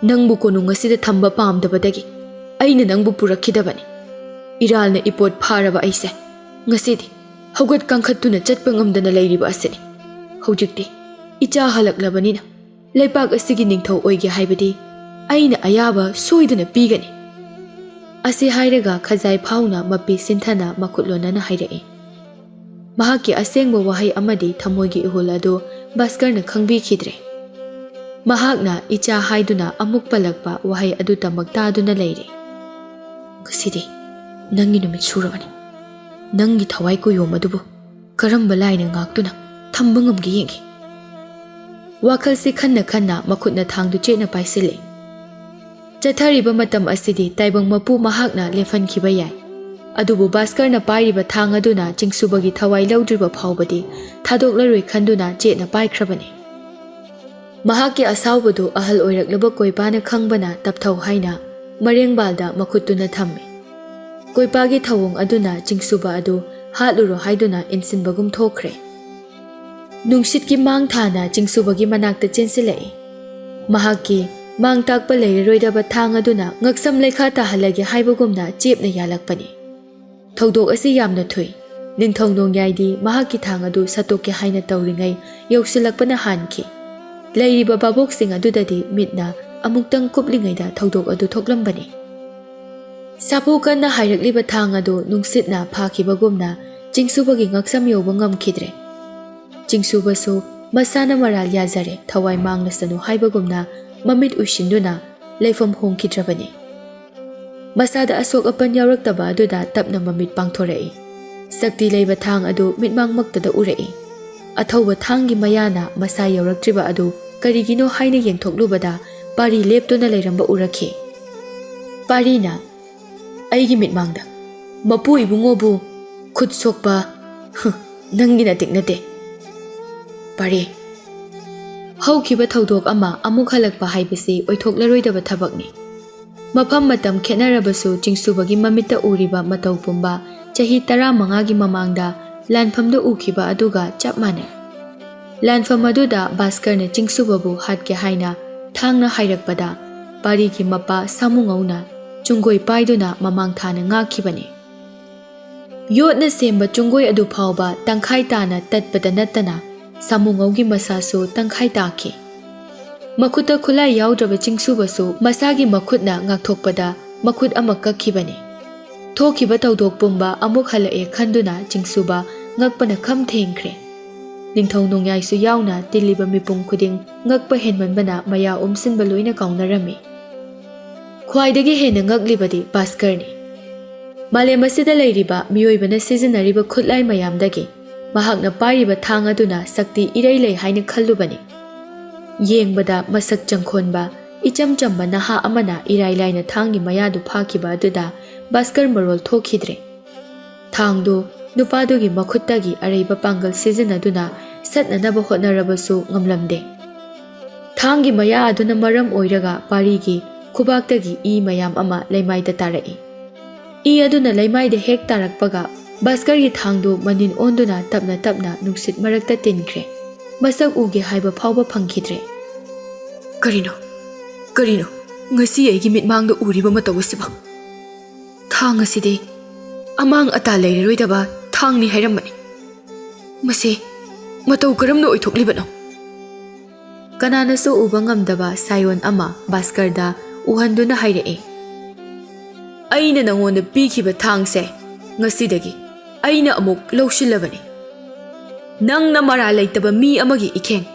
ꯅꯪꯕꯨ ꯀꯣꯅꯨꯡ ꯑꯁꯤꯗ ꯊꯝꯕ ꯄꯥꯝꯗꯕꯗꯒꯤ ꯑꯩꯅ ꯅꯪꯕꯨ ꯄꯨꯔꯛꯈꯤꯗꯕꯅꯤ꯫ ꯏꯔꯥꯜꯅ ꯏꯄꯣꯠ ꯐꯥꯔꯕ ꯑꯩꯁꯦ ꯉꯁꯤꯗꯤ ꯍꯧꯒꯠ ꯀꯥꯡꯈꯠꯇꯨꯅ ꯆꯠꯄ ꯉꯝꯗꯅ ꯂꯩꯔꯤꯕ ꯑꯁꯤꯅꯤ꯫ ꯍꯧꯖꯤꯛꯇꯤ ꯏꯆꯥ ꯍꯜꯂꯛꯂꯕꯅꯤꯅ ꯂꯩꯄꯥꯛ ꯑꯁꯤꯒꯤ ꯅꯤꯡꯊꯧ ꯑꯣꯏꯒꯦ ꯍꯥꯏꯕꯗꯤ ꯑꯩꯅ ꯑꯌꯥꯕ ꯁꯣꯏꯗꯅ ꯄꯤꯒꯅꯤ"꯫ ꯑꯁꯤ ꯍꯥꯏꯔꯒ ꯈꯖꯥꯏ ꯐꯥꯎꯅ ꯃꯄꯤ ꯁꯤꯟꯊꯅ ꯃꯈꯨꯠ ꯂꯣꯟꯅꯅ ꯍꯥꯏꯔꯛꯏ꯫ ꯃꯍꯥꯛꯀꯤ ꯑꯁꯦꯡꯕ ꯋꯥꯍꯩ ꯑꯃꯗꯤ ꯊꯃꯣꯏꯒꯤ ꯏꯍꯨꯜ ꯑꯗꯨ ꯚꯥꯁꯀꯔꯅ ꯈꯪꯕꯤꯈꯤꯗ꯭ꯔꯦ꯫ ꯃꯍꯥꯛꯅ ꯏꯆꯥ ꯍꯥꯏꯗꯨꯅ ꯑꯃꯨꯛ ꯄꯜꯂꯛꯄ ꯋꯥꯍꯩ ꯑꯗꯨꯇꯃꯛ ꯇꯥꯗꯨꯅ ꯂꯩꯔꯦ꯫ "ꯉꯁꯤꯗꯤ ꯅꯪꯒꯤ ꯅꯨꯃꯤꯠ ꯁꯨꯔꯕꯅꯤ꯫ ꯅꯪꯒꯤ ꯊꯋꯥꯏ ꯀꯨꯌꯣꯝ ꯑꯗꯨꯕꯨ ꯀꯔꯝꯕ ꯂꯥꯏꯅ ꯉꯥꯛꯇꯨꯅ ꯊꯝꯕ ꯉꯝꯒꯦ ꯌꯦꯡꯒꯦ"꯫ ꯋꯥꯈꯜꯁꯤ ꯈꯟꯅ ꯈꯟꯅ ꯃꯈꯨꯠꯅ ꯊꯥꯡꯗꯨ ꯆꯦꯠꯅ ꯄꯥꯏꯁꯤꯜꯂꯦ꯫ ꯆꯠꯊꯔꯤꯕ ꯃꯇꯝ ꯑꯁꯤꯗꯤ ꯇꯥꯏꯕꯪ ꯃꯄꯨ ꯃꯍꯥꯛꯅ ꯂꯦꯞꯍꯟꯈꯤꯕ ꯌꯥꯏ꯫ ꯑꯗꯨꯕꯨ ꯚꯥꯁꯀꯔꯅ ꯄꯥꯏꯔꯤꯕ ꯊꯥꯡ ꯑꯗꯨꯅ ꯆꯤꯡꯁꯨꯕꯒꯤ ꯊꯋꯥꯏ ꯂꯧꯗ꯭ꯔꯤꯕ ꯐꯥꯎꯕꯗꯤ ꯊꯥꯗꯣꯛꯂꯔꯣꯏ ꯈꯟꯗꯨꯅ ꯆꯦꯠꯅ ꯄꯥꯏꯈ꯭ꯔꯕꯅꯤ꯫ ꯃꯍꯥꯛꯀꯤ ꯑꯁꯥꯎꯕꯗꯨ ꯑꯍꯜ ꯑꯣꯏꯔꯛꯂꯕ ꯀꯣꯏꯄꯥꯅ ꯈꯪꯕꯅ ꯇꯞꯊꯧ ꯍꯥꯏꯅ ꯃꯔꯦꯡꯕꯥꯜꯗ ꯃꯈꯨꯠꯇꯨꯅ ꯊꯝꯃꯤ꯫ ꯀꯣꯏꯄꯥꯒꯤ ꯊꯧꯑꯣꯡ ꯑꯗꯨꯅ ꯆꯤꯡꯁꯨꯕ ꯑꯗꯨ ꯍꯥꯠꯂꯨꯔꯣ ꯍꯥꯏꯗꯨꯅ ꯏꯟꯁꯤꯟꯕꯒꯨꯝ ꯊꯣꯛꯈ꯭ꯔꯦ꯫ ꯅꯨꯡꯁꯤꯠꯀꯤ ꯃꯥꯡ ꯊꯥꯅ ꯆꯤꯡꯁꯨꯕꯒꯤ ꯃꯅꯥꯛꯇ ꯆꯦꯟꯁꯤꯜꯂꯛꯏ꯫ ꯃꯍꯥꯛꯀꯤ ꯃꯥꯡ ꯇꯥꯛꯄ ꯂꯩꯔꯔꯣꯏꯗꯕ ꯊꯥꯡ ꯑꯗꯨꯅ ꯉꯛꯁꯝ ꯂꯩꯈꯥ ꯇꯥꯍꯜꯂꯒꯦ ꯍꯥꯏꯕꯒꯨꯝꯅ ꯆꯦꯞꯅ ꯌꯥꯜꯂꯛꯄꯅꯤ꯫ ꯊꯧꯗꯣꯛ ꯑꯁꯤ ꯌꯥꯝꯅ ꯊꯨꯏ꯫ ꯅꯤꯡꯊꯧ ꯅꯣꯡꯌꯥꯏꯗꯤ ꯃꯍꯥꯛꯀꯤ ꯊꯥꯡ ꯑꯗꯨ ꯁꯠꯇꯣꯛꯀꯦ ꯍꯥꯏꯅ ꯇꯧꯔꯤꯉꯩ ꯌꯧꯁꯤꯜꯂꯛꯄꯅ ꯍꯥꯟꯈꯤ꯫ ꯂꯩꯔꯤꯕ ꯚꯥꯕꯣꯛꯁꯤꯡ ꯑꯗꯨꯗꯗꯤ ꯃꯤꯠꯅ ꯑꯃꯨꯛꯇꯪ ꯀꯨꯞꯂꯤꯉꯩꯗ ꯊꯧꯗꯣꯛ ꯑꯗꯨ ꯊꯣꯛꯂꯝꯕꯅꯤ꯫ ꯁꯥꯐꯨ ꯀꯟꯅ ꯍꯥꯏꯔꯛꯂꯤꯕ ꯊꯥꯡ ꯑꯗꯨ ꯅꯨꯡꯁꯤꯠꯅ ꯐꯥꯈꯤꯕꯒꯨꯝꯅ ꯆꯤꯡꯁꯨꯕꯒꯤ ꯉꯛꯁꯝ ꯌꯧꯕ ꯉꯝꯈꯤꯗ꯭ꯔꯦ꯫ ꯆꯤꯡꯁꯨꯕꯁꯨ ꯃꯁꯥꯅ ꯃꯔꯥꯜ ꯌꯥꯖꯔꯦ, ꯊꯋꯥꯏ ꯃꯥꯡꯂꯁꯅꯨ ꯍꯥꯏꯕꯒꯨꯝꯅ ꯃꯃꯤꯠ ꯎꯏꯁꯤꯟꯗꯨꯅ ꯂꯩꯐꯝ ꯍꯣꯡꯈꯤꯗ꯭ꯔꯕꯅꯤ꯫ ꯃꯁꯥꯗ ꯑꯁꯣꯛ ꯑꯄꯟ ꯌꯥꯎꯔꯛꯇꯕ ꯑꯗꯨꯗ ꯇꯞꯅ ꯃꯃꯤꯠ ꯄꯥꯡꯊꯣꯔꯛꯏ꯫ ꯁꯛꯇꯤ ꯂꯩꯕ ꯊꯥꯡ ꯑꯗꯨ ꯃꯤꯠꯃꯥꯡꯃꯛꯇꯗ ꯎꯔꯛꯏ꯫ ꯑꯊꯧꯕ ꯊꯥꯡꯒꯤ ꯃꯌꯥꯅ ꯃꯁꯥ ꯌꯧꯔꯛꯇ꯭ꯔꯤꯕ ꯑꯗꯨ ꯀꯔꯤꯒꯤꯅꯣ ꯍꯥꯏꯅ ꯌꯦꯡꯊꯣꯛꯂꯨꯕꯗ ꯄꯥꯔꯤ ꯂꯦꯞꯇꯨꯅ ꯂꯩꯔꯝꯕ ꯎꯔꯛꯈꯤ꯫ ꯄꯥꯔꯤꯅ, "ꯑꯩꯒꯤ ꯃꯤꯠꯃꯥꯡꯗ ꯃꯄꯨ ꯏꯕꯨꯡꯉꯣꯕꯨ ꯈꯨꯠ ꯁꯣꯛꯄ, ꯍꯨ, ꯅꯪꯒꯤ ꯅꯇꯤꯛ ꯅꯠꯇꯦ, ꯄꯥꯔꯤ꯫" ꯍꯧꯈꯤꯕ ꯊꯧꯗꯣꯛ ꯑꯃ ꯑꯃꯨꯛ ꯍꯜꯂꯛꯄ ꯍꯥꯏꯕꯁꯤ ꯑꯣꯏꯊꯣꯛꯂꯔꯣꯏꯗꯕ ꯊꯕꯛꯅꯤ꯫ ꯃꯐꯝ ꯃꯇꯝ ꯈꯦꯠꯅꯔꯕꯁꯨ ꯆꯤꯡꯁꯨꯕꯒꯤ ꯃꯃꯤꯠꯇ ꯎꯔꯤꯕ ꯃꯇꯧ ꯄꯨꯝꯕ ꯆꯍꯤ ꯇꯔꯥꯃꯉꯥꯒꯤ ꯃꯃꯥꯡꯗ ꯂꯥꯟꯐꯝꯗ ꯎꯈꯤꯕ ꯑꯗꯨꯒ ꯆꯞ ꯃꯥꯟꯅꯩ꯫ ꯂꯥꯟꯐꯝ ꯑꯗꯨꯗ ꯚꯥꯁꯀꯔꯅ ꯆꯤꯡꯁꯨꯕꯕꯨ ꯍꯥꯠꯀꯦ ꯍꯥꯏꯅ ꯊꯥꯡꯅ ꯍꯥꯏꯔꯛꯄꯗ ꯄꯥꯔꯤꯒꯤ ꯃꯄꯥ ꯁꯥꯃꯨꯉꯧꯅ ꯆꯨꯡꯒꯣꯏ ꯄꯥꯏꯗꯨꯅ ꯃꯃꯥꯡ ꯊꯥꯅ ꯉꯥꯛꯈꯤꯕꯅꯤ꯫ ꯌꯣꯠꯅ ꯁꯦꯝꯕ ꯆꯨꯡꯒꯣꯏ ꯑꯗꯨ ꯐꯥꯎꯕ ꯇꯪꯈꯥꯏ ꯇꯥꯅ ꯇꯠꯄꯗ ꯅꯠꯇꯅ ꯁꯥꯃꯨꯉꯧꯒꯤ ꯃꯁꯥꯁꯨ ꯇꯪꯈꯥꯏ ꯇꯥꯈꯤ꯫ ꯃꯈꯨꯠꯇ ꯈꯨꯠꯂꯥꯏ ꯌꯥꯎꯗ꯭ꯔꯕ ꯆꯤꯡꯁꯨꯕꯁꯨ ꯃꯁꯥꯒꯤ ꯃꯈꯨꯠꯅ ꯉꯥꯛꯊꯣꯛꯄꯗ ꯃꯈꯨꯠ ꯑꯃ ꯀꯛꯈꯤꯕꯅꯤ꯫ ꯊꯣꯛꯈꯤꯕ ꯊꯧꯗꯣꯛ ꯄꯨꯝꯕ ꯑꯃꯨꯛ ꯍꯜꯂꯛꯑꯦ ꯈꯟꯗꯨꯅ ꯆꯤꯡꯁꯨꯕ ꯉꯛꯄꯅ ꯈꯝ ꯊꯦꯡꯈ꯭ꯔꯦ꯫ ꯅꯤꯡꯊꯧ ꯅꯣꯡꯌꯥꯏꯁꯨ ꯌꯥꯎꯅ ꯇꯤꯜꯂꯤꯕ ꯃꯤꯄꯨꯝ ꯈꯨꯗꯤꯡ ꯉꯛꯄ ꯍꯦꯟꯃꯟꯕꯅ ꯃꯌꯥ ꯎꯝꯁꯤꯟꯕ ꯂꯣꯏꯅ ꯀꯥꯎꯅꯔꯝꯃꯤ꯫ ꯈ꯭ꯋꯥꯏꯗꯒꯤ ꯍꯦꯟꯅ ꯉꯛꯂꯤꯕꯗꯤ ꯚꯥꯁꯀꯔꯅꯤ꯫ ꯃꯥꯂꯦꯝ ꯑꯁꯤꯗ ꯂꯩꯔꯤꯕ ꯃꯤꯑꯣꯏꯕꯅ ꯁꯤꯖꯤꯟꯅꯔꯤꯕ ꯈꯨꯠꯂꯥꯏ ꯃꯌꯥꯝꯗꯒꯤ ꯃꯍꯥꯛꯅ ꯄꯥꯏꯔꯤꯕ ꯊꯥꯡ ꯑꯗꯨꯅ ꯁꯛꯇꯤ ꯏꯔꯩ ꯂꯩ ꯍꯥꯏꯅ ꯈꯜꯂꯨꯕꯅꯤ꯫ ꯌꯦꯡꯕꯗ ꯃꯁꯛ ꯆꯪꯈꯣꯟꯕ, ꯏꯆꯝ ꯆꯝꯕ ꯅꯍꯥ ꯑꯃꯅ ꯏꯔꯥꯏ ꯂꯥꯏꯅ ꯊꯥꯡꯒꯤ ꯃꯌꯥꯗꯨ ꯐꯥꯈꯤꯕ ꯑꯗꯨꯗ ꯚꯥꯁꯀꯔ ꯃꯔꯣꯜ ꯊꯣꯛꯈꯤꯗ꯭ꯔꯦ꯫ ꯊꯥꯡꯗꯨ ꯅꯨꯄꯥꯗꯨꯒꯤ ꯃꯈꯨꯠꯇꯒꯤ ꯑꯔꯩꯕ ꯄꯥꯡꯒꯜ ꯁꯤꯖꯤꯟꯅꯗꯨꯅ ꯁꯠꯅꯅꯕ ꯍꯣꯠꯅꯔꯕꯁꯨ ꯉꯝꯂꯝꯗꯦ꯫ ꯊꯥꯡꯒꯤ ꯃꯌꯥ ꯑꯗꯨꯅ ꯃꯔꯝ ꯑꯣꯏꯔꯒ ꯄꯥꯔꯤꯒꯤ ꯈꯨꯕꯥꯛꯇꯒꯤ ꯏ ꯃꯌꯥꯝ ꯑꯃ ꯂꯩꯃꯥꯏꯗ ꯇꯥꯔꯛꯏ꯫ ꯏ ꯑꯗꯨꯅ ꯂꯩꯃꯥꯏꯗ ꯍꯦꯛ ꯇꯥꯔꯛꯄꯒ ꯚꯥꯁꯀꯔꯒꯤ ꯊꯥꯡꯗꯨ ꯃꯅꯤꯟ ꯑꯣꯟꯗꯨꯅ ꯇꯞꯅ ꯇꯞꯅ ꯅꯨꯡꯁꯤꯠ ꯃꯔꯛꯇ ꯇꯤꯟꯈ꯭ꯔꯦ꯫ ꯃꯁꯛ ꯎꯒꯦ ꯍꯥꯏꯕ ꯐꯥꯎꯕ ꯐꯪꯈꯤꯗ꯭ꯔꯦ꯫ "ꯀꯔꯤꯅꯣ? ꯀꯔꯤꯅꯣ? ꯉꯁꯤ ꯑꯩꯒꯤ ꯃꯤꯠꯃꯥꯡꯗ ꯎꯔꯤꯕ ꯃꯇꯧ ꯑꯁꯤꯕꯣ? ꯊꯥꯡ ꯑꯁꯤꯗꯤ ꯑꯃꯥꯡ ꯑꯇꯥ ꯂꯩꯔꯔꯣꯏꯗꯕ ꯊꯥꯡꯅꯤ ꯍꯥꯏꯔꯝꯕꯅꯤ꯫ ꯃꯁꯤ ꯃꯇꯧ ꯀꯔꯝꯅ ꯑꯣꯏꯊꯣꯛꯂꯤꯕꯅꯣ?" ꯀꯅꯥꯅꯁꯨ ꯎꯕ ꯉꯝꯗꯕ ꯁꯥꯌꯣꯟ ꯑꯃ ꯚꯥꯁꯀꯔꯗ ꯎꯍꯟꯗꯨꯅ ꯍꯥꯏꯔꯛꯏ, "ꯑꯩꯅ ꯅꯉꯣꯟꯗ ꯄꯤꯈꯤꯕ ꯊꯥꯡꯁꯦ ꯉꯁꯤꯗꯒꯤ ꯑꯩꯅ ꯑꯃꯨꯛ ꯂꯧꯁꯤꯜꯂꯕꯅꯤ꯫ ꯅꯪꯅ ꯃꯔꯥꯜ ꯂꯩꯇꯕ ꯃꯤ ꯑꯃꯒꯤ ꯏꯈꯦꯡ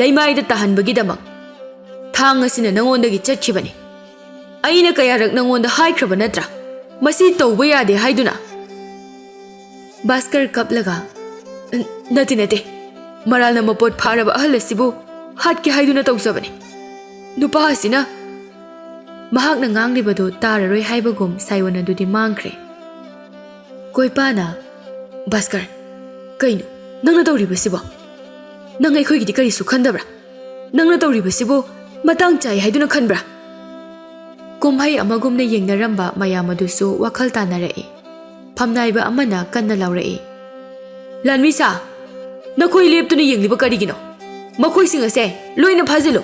ꯂꯩꯃꯥꯏꯗ ꯇꯥꯍꯟꯕꯒꯤꯗꯃꯛ ꯊꯥꯡ ꯑꯁꯤꯅ ꯅꯉꯣꯟꯗꯒꯤ ꯆꯠꯈꯤꯕꯅꯤ꯫ ꯑꯩꯅ ꯀꯌꯥꯔꯛ ꯅꯉꯣꯟꯗ ꯍꯥꯏꯈ꯭ꯔꯕ ꯅꯠꯇ꯭ꯔꯥ, ꯃꯁꯤ ꯇꯧꯕ ꯌꯥꯗꯦ ꯍꯥꯏꯗꯨꯅ?" ꯚꯥꯁꯀꯔ ꯀꯞꯂꯒ, "ꯅꯠꯇꯦ, ꯅꯠꯇꯦ, ꯃꯔꯥꯜꯅ ꯃꯄꯣꯠ ꯐꯥꯔꯕ ꯑꯍꯜ ꯑꯁꯤꯕꯨ ꯍꯥꯠꯀꯦ ꯍꯥꯏꯗꯨꯅ ꯇꯧꯖꯕꯅꯤ꯫ ꯅꯨꯄꯥ ꯑꯁꯤꯅ"꯫ ꯃꯍꯥꯛꯅ ꯉꯥꯡꯂꯤꯕꯗꯨ ꯇꯥꯔꯔꯣꯏ ꯍꯥꯏꯕꯒꯨꯝ ꯁꯥꯌꯣꯟ ꯑꯗꯨꯗꯤ ꯃꯥꯡꯈ꯭ꯔꯦ꯫ ꯀꯣꯏꯄꯥꯅ, "ꯚꯥꯁꯀꯔ, ꯀꯩꯅꯣ ꯅꯪꯅ ꯇꯧꯔꯤꯕꯁꯤꯕꯣ? ꯅꯪ ꯑꯩꯈꯣꯏꯒꯤꯗꯤ ꯀꯔꯤꯁꯨ ꯈꯟꯗꯕ꯭ꯔꯥ? ꯅꯪꯅ ꯇꯧꯔꯤꯕꯁꯤꯕꯨ ꯃꯇꯥꯡ ꯆꯥꯏ ꯍꯥꯏꯗꯨꯅ ꯈꯟꯕ꯭ꯔꯥ?" ꯀꯨꯝꯍꯩ ꯑꯃꯒꯨꯝꯅ ꯌꯦꯡꯅꯔꯝꯕ ꯃꯌꯥꯝ ꯑꯗꯨꯁꯨ ꯋꯥꯈꯜ ꯇꯥꯅꯔꯛꯏ꯫ ꯐꯝꯅꯥꯏꯕ ꯑꯃꯅ ꯀꯟꯅ ꯂꯥꯎꯔꯛꯏ, "ꯂꯥꯟꯃꯤꯁꯥ, ꯅꯈꯣꯏ ꯂꯦꯞꯇꯨꯅ ꯌꯦꯡꯂꯤꯕ ꯀꯔꯤꯒꯤꯅꯣ? ꯃꯈꯣꯏꯁꯤꯡ ꯑꯁꯦ ꯂꯣꯏꯅ ꯐꯥꯖꯤꯜꯂꯨ!"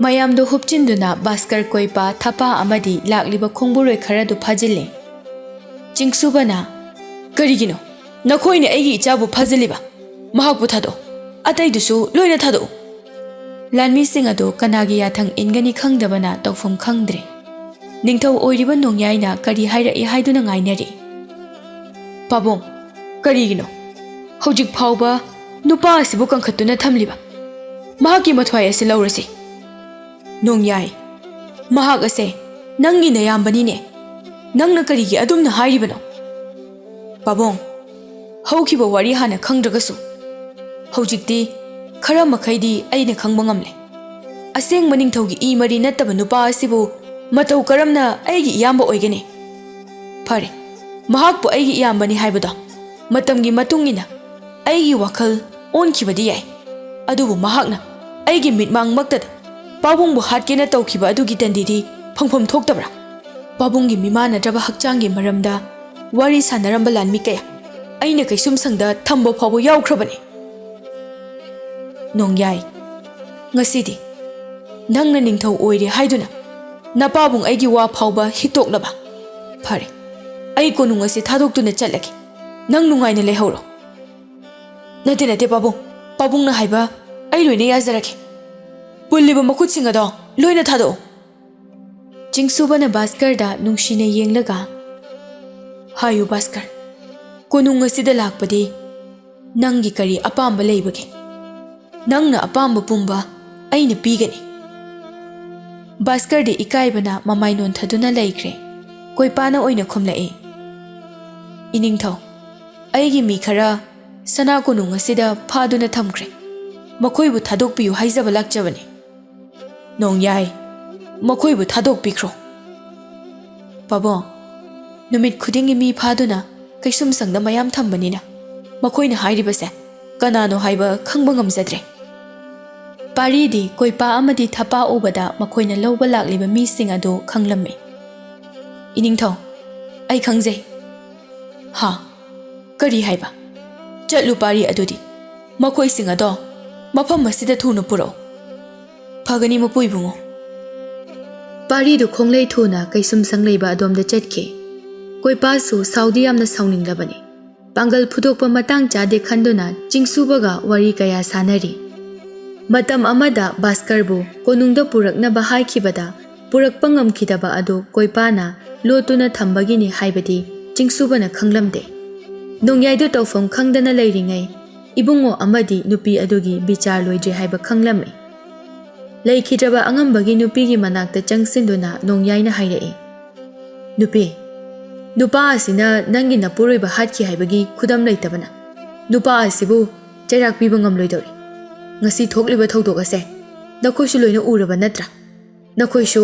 ꯃꯌꯥꯝꯗꯨ ꯍꯨꯞꯆꯤꯟꯗꯨꯅ ꯚꯥꯁꯀꯔ, ꯀꯣꯏꯄꯥ, ꯊꯄꯥ ꯑꯃꯗꯤ ꯂꯥꯛꯂꯤꯕ ꯈꯣꯡꯕꯨꯔꯣꯏ ꯈꯔꯗꯨ ꯐꯥꯖꯤꯜꯂꯦ꯫ ꯆꯤꯡꯁꯨꯕꯅ, "ꯀꯔꯤꯒꯤꯅꯣ? ꯅꯈꯣꯏꯅ ꯑꯩꯒꯤ ꯏꯆꯥꯕꯨ ꯐꯥꯖꯤꯜꯂꯤꯕ? ꯃꯍꯥꯛꯄꯨ ꯊꯥꯗꯣꯛꯑꯣ꯫ ꯑꯇꯩꯗꯨꯁꯨ ꯂꯣꯏꯅ ꯊꯥꯗꯣꯛꯎ!" ꯂꯥꯟꯃꯤꯁꯤꯡ ꯑꯗꯨ ꯀꯅꯥꯒꯤ ꯌꯥꯊꯪ ꯏꯟꯒꯅꯤ ꯈꯪꯗꯕꯅ ꯇꯧꯐꯝ ꯈꯪꯗ꯭ꯔꯦ꯫ ꯅꯤꯡꯊꯧ ꯑꯣꯏꯔꯤꯕ ꯅꯣꯡꯌꯥꯏꯅ ꯀꯔꯤ ꯍꯥꯏꯔꯛꯏ ꯍꯥꯏꯗꯨꯅ ꯉꯥꯏꯅꯔꯤ꯫ "ꯄꯥꯕꯨꯡ, ꯀꯔꯤꯒꯤꯅꯣ ꯍꯧꯖꯤꯛ ꯐꯥꯎꯕ ꯅꯨꯄꯥ ꯑꯁꯤꯕꯨ ꯀꯟꯈꯠꯇꯨꯅ ꯊꯝꯂꯤꯕ? ꯃꯍꯥꯛꯀꯤ ꯃꯊ꯭ꯋꯥꯏ ꯑꯁꯤ ꯂꯧꯔꯁꯤ꯫" ꯅꯣꯡꯌꯥꯏ, ꯃꯍꯥꯛ ꯑꯁꯦ ꯅꯪꯒꯤ ꯅꯌꯥꯝꯕꯅꯤꯅꯦ꯫ ꯅꯪꯅ ꯀꯔꯤꯒꯤ ꯑꯗꯨꯝꯅ ꯍꯥꯏꯔꯤꯕꯅꯣ? ꯄꯥꯕꯨꯡ, ꯍꯧꯈꯤꯕ ꯋꯥꯔꯤ ꯍꯥꯟꯅ ꯈꯪꯗ꯭ꯔꯒꯁꯨ ꯍꯧꯖꯤꯛꯇꯤ ꯈꯔ ꯃꯈꯩꯗꯤ ꯑꯩꯅ ꯈꯪꯕ ꯉꯝꯂꯦ꯫ ꯑꯁꯦꯡꯕ ꯅꯤꯡꯊꯧꯒꯤ ꯏ ꯃꯔꯤ ꯅꯠꯇꯕ ꯅꯨꯄꯥ ꯑꯁꯤꯕꯨ ꯃꯇꯧ ꯀꯔꯝꯅ ꯑꯩꯒꯤ ꯏꯌꯥꯝꯕ ꯑꯣꯏꯒꯅꯤ? ꯐꯔꯦ, ꯃꯍꯥꯛꯄꯨ ꯑꯩꯒꯤ ꯏꯌꯥꯝꯕꯅꯤ ꯍꯥꯏꯕꯗꯣ ꯃꯇꯝꯒꯤ ꯃꯇꯨꯡ ꯏꯟꯅ ꯑꯩꯒꯤ ꯋꯥꯈꯜ ꯑꯣꯟꯈꯤꯕꯗꯤ ꯌꯥꯏ, ꯑꯗꯨꯕꯨ ꯃꯍꯥꯛꯅ ꯑꯩꯒꯤ ꯃꯤꯠꯃꯥꯡꯃꯛꯇꯗ ꯄꯥꯕꯨꯡꯕꯨ ꯍꯥꯠꯀꯦꯅ ꯇꯧꯈꯤꯕ ꯑꯗꯨꯒꯤ ꯗꯟꯗꯤꯗꯤ ꯐꯪꯐꯝ ꯊꯣꯛꯇꯕ꯭ꯔꯥ? ꯄꯥꯕꯨꯡꯒꯤ ꯃꯤꯃꯥꯟꯅꯗ꯭ꯔꯕ ꯍꯛꯆꯥꯡꯒꯤ ꯃꯔꯝꯗ ꯋꯥꯔꯤ ꯁꯥꯟꯅꯔꯝꯕ ꯂꯥꯟꯃꯤ ꯀꯌꯥ ꯑꯩꯅ ꯀꯩꯁꯨꯝꯁꯪꯗ ꯊꯝꯕ ꯐꯥꯎꯕ ꯌꯥꯎꯈ꯭ꯔꯕꯅꯤ꯫ ꯅꯣꯡꯌꯥꯏ, ꯉꯁꯤꯗꯤ ꯅꯪꯅ ꯅꯤꯡꯊꯧ ꯑꯣꯏꯔꯦ ꯍꯥꯏꯗꯨꯅ ꯅꯄꯥꯕꯨꯡ ꯑꯩꯒꯤ ꯋꯥ ꯐꯥꯎꯕ ꯍꯤꯛꯇꯣꯛꯂꯕ? ꯐꯔꯦ, ꯑꯩ ꯀꯣꯅꯨꯡ ꯑꯁꯤ ꯊꯥꯗꯣꯛꯇꯨꯅ ꯆꯠꯂꯒꯦ꯫ ꯅꯪ ꯅꯨꯡꯉꯥꯏꯅ ꯂꯩꯍꯧꯔꯣ꯫ ꯅꯠꯇꯦ, ꯅꯠꯇꯦ, ꯄꯥꯕꯨꯡ꯫ ꯄꯥꯕꯨꯡꯅ ꯍꯥꯏꯕ ꯑꯩ ꯂꯣꯏꯅ ꯌꯥꯖꯔꯒꯦ꯫ ꯄꯨꯜꯂꯤꯕ ꯃꯈꯨꯠꯁꯤꯡ ꯑꯗꯣ ꯂꯣꯏꯅ ꯊꯥꯗꯣꯛꯎ꯫ ꯆꯤꯡꯁꯨꯕꯅ ꯚꯥꯁꯀꯔꯗ ꯅꯨꯡꯁꯤꯅ ꯌꯦꯡꯂꯒ, "ꯍꯥꯏꯌꯨ ꯚꯥꯁꯀꯔ, ꯀꯣꯅꯨꯡ ꯑꯁꯤꯗ ꯂꯥꯛꯄꯗꯤ ꯅꯪꯒꯤ ꯀꯔꯤ ꯑꯄꯥꯝꯕ ꯂꯩꯕꯒꯦ? ꯅꯪꯅ ꯑꯄꯥꯝꯕ ꯄꯨꯝꯕ ꯑꯩꯅ ꯄꯤꯒꯅꯤ꯫" ꯚꯥꯁꯀꯔꯗꯤ ꯏꯀꯥꯏꯕꯅ ꯃꯃꯥꯏ ꯅꯣꯟꯊꯗꯨꯅ ꯂꯩꯈ꯭ꯔꯦ꯫ ꯀꯣꯏꯄꯥꯅ ꯑꯣꯏꯅ ꯈꯨꯝꯂꯛꯏ, "ꯏꯅꯤꯡꯊꯧ, ꯑꯩꯒꯤ ꯃꯤ ꯈꯔ ꯁꯅꯥ ꯀꯣꯅꯨꯡ ꯑꯁꯤꯗ ꯐꯥꯗꯨꯅ ꯊꯝꯈ꯭ꯔꯦ꯫ ꯃꯈꯣꯏꯕꯨ ꯊꯥꯗꯣꯛꯄꯤꯌꯨ ꯍꯥꯏꯖꯕ ꯂꯥꯛꯆꯕꯅꯤ꯫" ꯅꯣꯡꯌꯥꯏ, ꯃꯈꯣꯏꯕꯨ ꯊꯥꯗꯣꯛꯄꯤꯈ꯭ꯔꯣ꯫ ꯄꯥꯕꯨꯡ, ꯅꯨꯃꯤꯠ ꯈꯨꯗꯤꯡꯒꯤ ꯃꯤ ꯐꯥꯗꯨꯅ ꯀꯩꯁꯨꯝꯁꯪꯗ ꯃꯌꯥꯝ ꯊꯝꯕꯅꯤꯅ ꯃꯈꯣꯏꯅ ꯍꯥꯏꯔꯤꯕꯁꯦ ꯀꯅꯥꯅꯣ ꯍꯥꯏꯕ ꯈꯪꯕ ꯉꯝꯖꯗ꯭ꯔꯦ꯫ ꯄꯥꯔꯤꯗꯤ ꯀꯣꯏꯄꯥ ꯑꯃꯗꯤ ꯊꯄꯥ ꯎꯕꯗ ꯃꯈꯣꯏꯅ ꯂꯧꯕ ꯂꯥꯛꯂꯤꯕ ꯃꯤꯁꯤꯡ ꯑꯗꯨ ꯈꯪꯂꯝꯃꯤ꯫ "ꯏꯅꯤꯡꯊꯧ, ꯑꯩ ꯈꯪꯖꯩ꯫" "ꯍꯥ? ꯀꯔꯤ ꯍꯥꯏꯕ?" "ꯆꯠꯂꯨ ꯄꯥꯔꯤ, ꯑꯗꯨꯗꯤ ꯃꯈꯣꯏꯁꯤꯡ ꯑꯗꯣ ꯃꯐꯝ ꯑꯁꯤꯗ ꯊꯨꯅ ꯄꯨꯔꯛꯎ꯫" "ꯐꯒꯅꯤ ꯃꯄꯨ ꯏꯕꯨꯡꯉꯣ꯫" ꯄꯥꯔꯤꯗꯨ ꯈꯣꯡꯂꯩ ꯊꯨꯅ ꯀꯩꯁꯨꯝꯁꯪ ꯂꯩꯕ ꯑꯗꯣꯝꯗ ꯆꯠꯈꯤ꯫ ꯀꯣꯏꯄꯥꯁꯨ ꯁꯥꯎꯗꯤ ꯌꯥꯝꯅ ꯁꯥꯎꯅꯤꯡꯂꯕꯅꯤ꯫ ꯄꯥꯡꯒꯜ ꯐꯨꯗꯣꯛꯄ ꯃꯇꯥꯡ ꯆꯥꯗꯦ ꯈꯟꯗꯨꯅ ꯆꯤꯡꯁꯨꯕꯒ ꯋꯥꯔꯤ ꯀꯌꯥ ꯁꯥꯟꯅꯔꯤ꯫ ꯃꯇꯝ ꯑꯃꯗ ꯚꯥꯁꯀꯔꯕꯨ ꯀꯣꯅꯨꯡꯗ ꯄꯨꯔꯛꯅꯕ ꯍꯥꯏꯈꯤꯕꯗ ꯄꯨꯔꯛꯄ ꯉꯝꯈꯤꯗꯕ ꯑꯗꯨ ꯀꯣꯏꯄꯥꯅ ꯂꯣꯠꯇꯨꯅ ꯊꯝꯕꯒꯤꯅꯤ ꯍꯥꯏꯕꯗꯤ ꯆꯤꯡꯁꯨꯕꯅ ꯈꯪꯂꯝꯗꯦ꯫ ꯅꯣꯡꯌꯥꯏꯗꯨ ꯇꯧꯐꯝ ꯈꯪꯗꯅ ꯂꯩꯔꯤꯉꯩ ꯏꯕꯨꯡꯉꯣ ꯑꯃꯗꯤ ꯅꯨꯄꯤ ꯑꯗꯨꯒꯤ ꯕꯤꯆꯥꯔ ꯂꯣꯏꯗ꯭ꯔꯤ ꯍꯥꯏꯕ ꯈꯪꯂꯝꯃꯤ꯫ ꯂꯩꯈꯤꯗ꯭ꯔꯕ ꯑꯉꯝꯕꯒꯤ ꯅꯨꯄꯤꯒꯤ ꯃꯅꯥꯛꯇ ꯆꯪꯁꯤꯟꯗꯨꯅ ꯅꯣꯡꯌꯥꯏꯅ ꯍꯥꯏꯔꯛꯏ, "ꯅꯨꯄꯤ, ꯅꯨꯄꯥ ꯑꯁꯤꯅ ꯅꯪꯒꯤ ꯅꯄꯨꯔꯣꯏꯕ ꯍꯥꯠꯈꯤ ꯍꯥꯏꯕꯒꯤ ꯈꯨꯗꯝ ꯂꯩꯇꯕꯅ ꯅꯨꯄꯥ ꯑꯁꯤꯕꯨ ꯆꯩꯔꯥꯛ ꯄꯤꯕ ꯉꯝꯂꯣꯏꯗꯧꯔꯤ꯫ ꯉꯁꯤ ꯊꯣꯛꯂꯤꯕ ꯊꯧꯗꯣꯛ ꯑꯁꯦ ꯅꯈꯣꯏꯁꯨ ꯂꯣꯏꯅ ꯎꯔꯕ ꯅꯠꯇ꯭ꯔꯥ? ꯅꯈꯣꯏꯁꯨ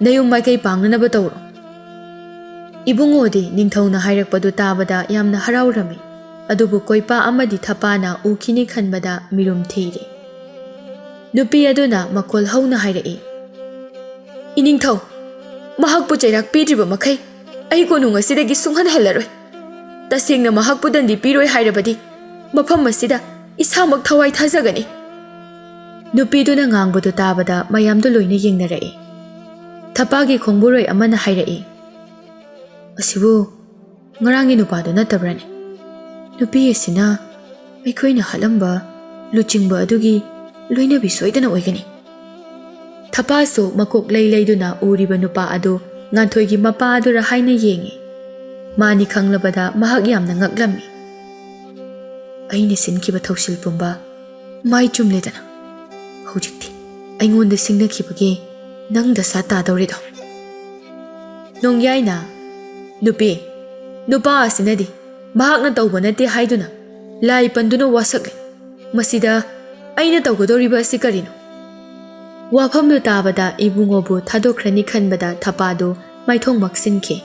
ꯅꯌꯨꯝ ꯃꯥꯏꯀꯩ ꯄꯥꯡꯅꯅꯕ ꯇꯧꯔꯣ꯫ ꯏꯕꯨꯡꯉꯣꯗꯤ ꯅꯤꯡꯊꯧꯅ ꯍꯥꯏꯔꯛꯄꯗꯨ ꯇꯥꯕꯗ ꯌꯥꯝꯅ ꯍꯔꯥꯎꯔꯝꯃꯤ꯫ ꯑꯗꯨꯕꯨ ꯀꯣꯏꯄꯥ ꯑꯃꯗꯤ ꯊꯄꯥꯅ ꯎꯈꯤꯅꯤ ꯈꯟꯕꯗ ꯃꯤꯔꯨꯝ ꯊꯤꯔꯤ꯫ ꯅꯨꯄꯤ ꯑꯗꯨꯅ ꯃꯈꯣꯜ ꯍꯧꯅ ꯍꯥꯏꯔꯛꯏ, "ꯏꯅꯤꯡꯊꯧ, ꯃꯍꯥꯛꯄꯨ ꯆꯩꯔꯥꯛ ꯄꯤꯗ꯭ꯔꯤꯕ ꯃꯈꯩ ꯑꯩ ꯀꯣꯅꯨꯡ ꯑꯁꯤꯗꯒꯤ ꯁꯨꯡꯍꯟ ꯍꯜꯂꯔꯣꯏ꯫ ꯇꯁꯦꯡꯅ ꯃꯍꯥꯛꯄꯨ ꯗꯟꯗꯤ ꯄꯤꯔꯣꯏ ꯍꯥꯏꯔꯕꯗꯤ ꯃꯐꯝ ꯑꯁꯤꯗ ꯏꯁꯥꯃꯛ ꯊꯋꯥꯏ ꯊꯥꯖꯒꯅꯤ꯫" ꯅꯨꯄꯤꯗꯨꯅ ꯉꯥꯡꯕꯗꯨ ꯇꯥꯕꯗ ꯃꯌꯥꯝꯗꯨ ꯂꯣꯏꯅ ꯌꯦꯡꯅꯔꯛꯏ꯫ ꯊꯄꯥꯒꯤ ꯈꯣꯡꯕꯨꯔꯣꯏ ꯑꯃꯅ ꯍꯥꯏꯔꯛꯏ, "ꯑꯁꯤꯕꯨ ꯉꯔꯥꯡꯒꯤ ꯅꯨꯄꯥꯗꯨ ꯅꯠꯇꯕ꯭ꯔꯅꯦ? ꯅꯨꯄꯤ ꯑꯁꯤꯅ ꯑꯩꯈꯣꯏꯅ ꯍꯥꯠꯂꯝꯕ ꯂꯨꯆꯤꯡꯕ ꯑꯗꯨꯒꯤ ꯂꯣꯏꯅꯕꯤ ꯁꯣꯏꯗꯅ ꯑꯣꯏꯒꯅꯤ꯫" ꯊꯄꯥꯁꯨ ꯃꯀꯣꯛ ꯂꯩ ꯂꯩꯗꯨꯅ ꯎꯔꯤꯕ ꯅꯨꯄꯥ ꯑꯗꯨ ꯉꯥꯟꯊꯣꯏꯒꯤ ꯃꯄꯥ ꯑꯗꯨꯔ ꯍꯥꯏꯅ ꯌꯦꯡꯉꯤ꯫ ꯃꯥꯅꯤ ꯈꯪꯂꯕꯗ ꯃꯍꯥꯛ ꯌꯥꯝꯅ ꯉꯛꯂꯝꯃꯤ꯫ "ꯑꯩꯅ ꯁꯤꯟꯈꯤꯕ ꯊꯧꯁꯤꯜ ꯄꯨꯝꯕ ꯃꯥꯏ ꯆꯨꯝꯂꯦꯗꯅ꯫ ꯍꯧꯖꯤꯛꯇꯤ ꯑꯩꯉꯣꯟꯗ ꯁꯤꯡꯅꯈꯤꯕꯒꯤ ꯅꯪ ꯗꯁꯥ ꯇꯥꯗꯧꯔꯦꯗꯣ꯫" ꯅꯣꯡꯌꯥꯏꯅ, "ꯅꯨꯄꯤ, ꯅꯨꯄꯥ ꯑꯁꯤꯅꯗꯤ ꯃꯍꯥꯛꯅ ꯇꯧꯕ ꯅꯠꯇꯦ ꯍꯥꯏꯗꯨꯅ ꯂꯥꯏ ꯄꯟꯗꯨꯅ ꯋꯥꯁꯛꯂꯦ꯫ ꯃꯁꯤꯗ ꯑꯩꯅ ꯇꯧꯒꯗꯧꯔꯤꯕ ꯑꯁꯤ ꯀꯔꯤꯅꯣ?" ꯋꯥꯐꯝꯗꯨ ꯇꯥꯕꯗ ꯏꯕꯨꯡꯉꯣꯕꯨ ꯊꯥꯗꯣꯛꯈ꯭ꯔꯅꯤ ꯈꯟꯕꯗ ꯊꯄꯥꯗꯨ ꯃꯥꯏꯊꯣꯡ ꯃꯛꯁꯤꯟꯈꯤ꯫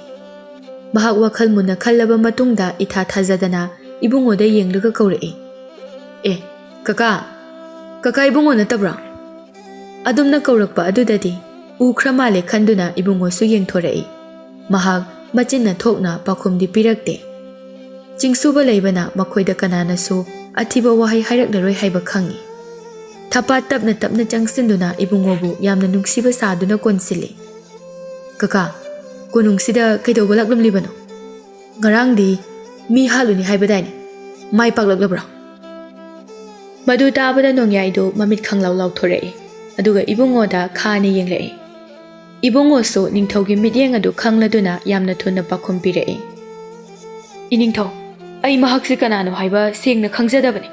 ꯃꯍꯥꯛ ꯋꯥꯈꯜ ꯃꯨꯟꯅ ꯈꯜꯂꯕ ꯃꯇꯨꯡꯗ ꯏꯊꯥ ꯊꯥꯖꯗꯅ ꯏꯕꯨꯡꯉꯣꯗ ꯌꯦꯡꯂꯒ ꯀꯧꯔꯛꯏ, "ꯑꯦ, ꯀꯀꯥ! ꯀꯀꯥ ꯏꯕꯨꯡꯉꯣ ꯅꯠꯇꯕ꯭ꯔꯣ?" ꯑꯗꯨꯝꯅ ꯀꯧꯔꯛꯄ ꯑꯗꯨꯗꯗꯤ ꯎꯈ꯭ꯔ ꯃꯥꯜꯂꯦ ꯈꯟꯗꯨꯅ ꯏꯕꯨꯡꯉꯣꯁꯨ ꯌꯦꯡꯊꯣꯔꯛꯏ꯫ ꯃꯍꯥꯛ ꯃꯆꯤꯟꯅ ꯊꯣꯛꯅ ꯄꯥꯎꯈꯨꯝꯗꯤ ꯄꯤꯔꯛꯇꯦ꯫ ꯆꯤꯡꯁꯨꯕ ꯂꯩꯕꯅ ꯃꯈꯣꯏꯗ ꯀꯅꯥꯅꯁꯨ ꯑꯊꯤꯕ ꯋꯥꯍꯩ ꯍꯥꯏꯔꯛꯂꯔꯣꯏ ꯍꯥꯏꯕ ꯈꯪꯏ꯫ ꯊꯄꯥ ꯇꯞꯅ ꯇꯞꯅ ꯆꯪꯁꯤꯟꯗꯨꯅ ꯏꯕꯨꯡꯉꯣꯕꯨ ꯌꯥꯝꯅ ꯅꯨꯡꯁꯤꯕ ꯁꯥꯗꯨꯅ ꯀꯣꯟꯁꯤꯜꯂꯤ꯫ "ꯀꯀꯥ, ꯀꯣꯅꯨꯡꯁꯤꯗ ꯀꯩꯗꯧꯕ ꯂꯥꯛꯂꯝꯂꯤꯕꯅꯣ? ꯉꯔꯥꯡꯗꯤ ꯃꯤ ꯍꯥꯠꯂꯨꯅꯤ ꯍꯥꯏꯕꯗꯥꯏꯅꯦ? ꯃꯥꯏ ꯄꯥꯛꯂꯛꯂꯕ꯭ꯔꯣ?" ꯃꯗꯨ ꯇꯥꯕꯗ ꯅꯣꯡꯌꯥꯏꯗꯨ ꯃꯃꯤꯠ ꯈꯪꯂꯥꯎ ꯂꯥꯎꯊꯣꯔꯛꯏ, ꯑꯗꯨꯒ ꯏꯕꯨꯡꯉꯣꯗ ꯈꯥꯅ ꯌꯦꯡꯂꯛꯏ꯫ ꯏꯕꯨꯡꯉꯣꯁꯨ ꯅꯤꯡꯊꯧꯒꯤ ꯃꯤꯠꯌꯦꯡ ꯑꯗꯨ ꯈꯪꯂꯗꯨꯅ ꯌꯥꯝꯅ ꯊꯨꯅ ꯄꯥꯎꯈꯨꯝ ꯄꯤꯔꯛꯏ, "ꯏꯅꯤꯡꯊꯧ, ꯑꯩ ꯃꯍꯥꯛꯁꯤ ꯀꯅꯥꯅꯣ ꯍꯥꯏꯕ ꯁꯦꯡꯅ ꯈꯪꯖꯗꯕꯅꯤ꯫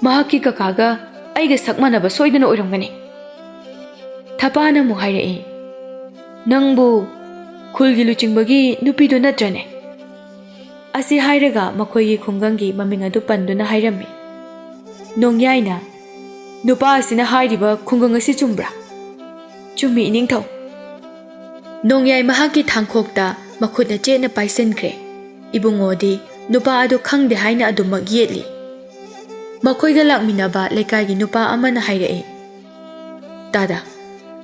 ꯃꯍꯥꯛꯀꯤ ꯀꯀꯥꯒ ꯑꯩꯒ ꯁꯛ ꯃꯥꯟꯅꯕ ꯁꯣꯏꯗꯅ ꯑꯣꯏꯔꯝꯒꯅꯤ꯫" ꯊꯄꯥꯅ ꯑꯃꯨꯛ ꯍꯥꯏꯔꯛꯏ, "ꯅꯪꯕꯨ ꯈꯨꯜꯒꯤ ꯂꯨꯆꯤꯡꯕꯒꯤ ꯅꯨꯄꯤꯗꯨ ꯅꯠꯇ꯭ꯔꯅꯦ?" ꯑꯁꯤ ꯍꯥꯏꯔꯒ ꯃꯈꯣꯏꯒꯤ ꯈꯨꯡꯒꯪꯒꯤ ꯃꯃꯤꯡ ꯑꯗꯨ ꯄꯟꯗꯨꯅ ꯍꯥꯏꯔꯝꯃꯤ꯫ ꯅꯣꯡꯌꯥꯏꯅ, "ꯅꯨꯄꯥ ꯑꯁꯤꯅ ꯍꯥꯏꯔꯤꯕ ꯈꯨꯡꯒꯪ ꯑꯁꯤ ꯆꯨꯝꯕ꯭ꯔꯥ?" "ꯆꯨꯝꯃꯤ, ꯏꯅꯤꯡꯊꯧ꯫ ꯅꯣꯡꯌꯥꯏ ꯃꯍꯥꯛꯀꯤ ꯊꯥꯡꯈꯣꯛꯇ ꯃꯈꯨꯠꯅ ꯆꯦꯠꯅ ꯄꯥꯏꯁꯤꯟꯈ꯭ꯔꯦ꯫ ꯏꯕꯨꯡꯉꯣꯗꯤ ꯅꯨꯄꯥ ꯑꯗꯨ ꯈꯪꯗꯦ ꯍꯥꯏꯅ ꯑꯗꯨꯃꯛ ꯌꯦꯠꯂꯤ꯫ ꯃꯈꯣꯏꯒ ꯂꯥꯛꯃꯤꯟꯅꯕ ꯂꯩꯀꯥꯏꯒꯤ ꯅꯨꯄꯥ ꯑꯃꯅ ꯍꯥꯏꯔꯛꯏ, "ꯗꯥꯗꯥ,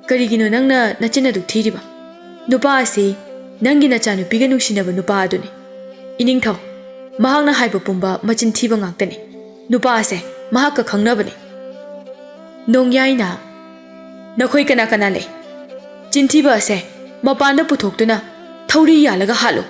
ꯀꯔꯤꯒꯤꯅꯣ ꯅꯪꯅ ꯅꯆꯤꯟ ꯑꯗꯨ ꯊꯤꯔꯤꯕ? ꯅꯨꯄꯥ ꯑꯁꯤ ꯅꯪꯒꯤ ꯅꯆꯥꯅꯨꯄꯤꯒ ꯅꯨꯡꯁꯤꯅꯕ ꯅꯨꯄꯥ ꯑꯗꯨꯅꯤ꯫ ꯏꯅꯤꯡꯊꯧ, ꯃꯍꯥꯛꯅ ꯍꯥꯏꯕ ꯄꯨꯝꯕ ꯃꯆꯤꯟ ꯊꯤꯕ ꯉꯥꯛꯇꯅꯤ꯫ ꯅꯨꯄꯥ ꯑꯁꯦ ꯃꯍꯥꯛꯀ ꯈꯪꯅꯕꯅꯤ꯫" ꯅꯣꯡꯌꯥꯏꯅ, "ꯅꯈꯣꯏ ꯀꯅꯥ ꯀꯅꯥ ꯂꯩ? ꯆꯤꯟꯊꯤꯕ ꯑꯁꯦ ꯃꯄꯥꯟꯗ ꯄꯨꯊꯣꯛꯇꯨꯅ ꯊꯧꯔꯤ ꯌꯥꯜꯂꯒ ꯍꯥꯠꯂꯨ꯫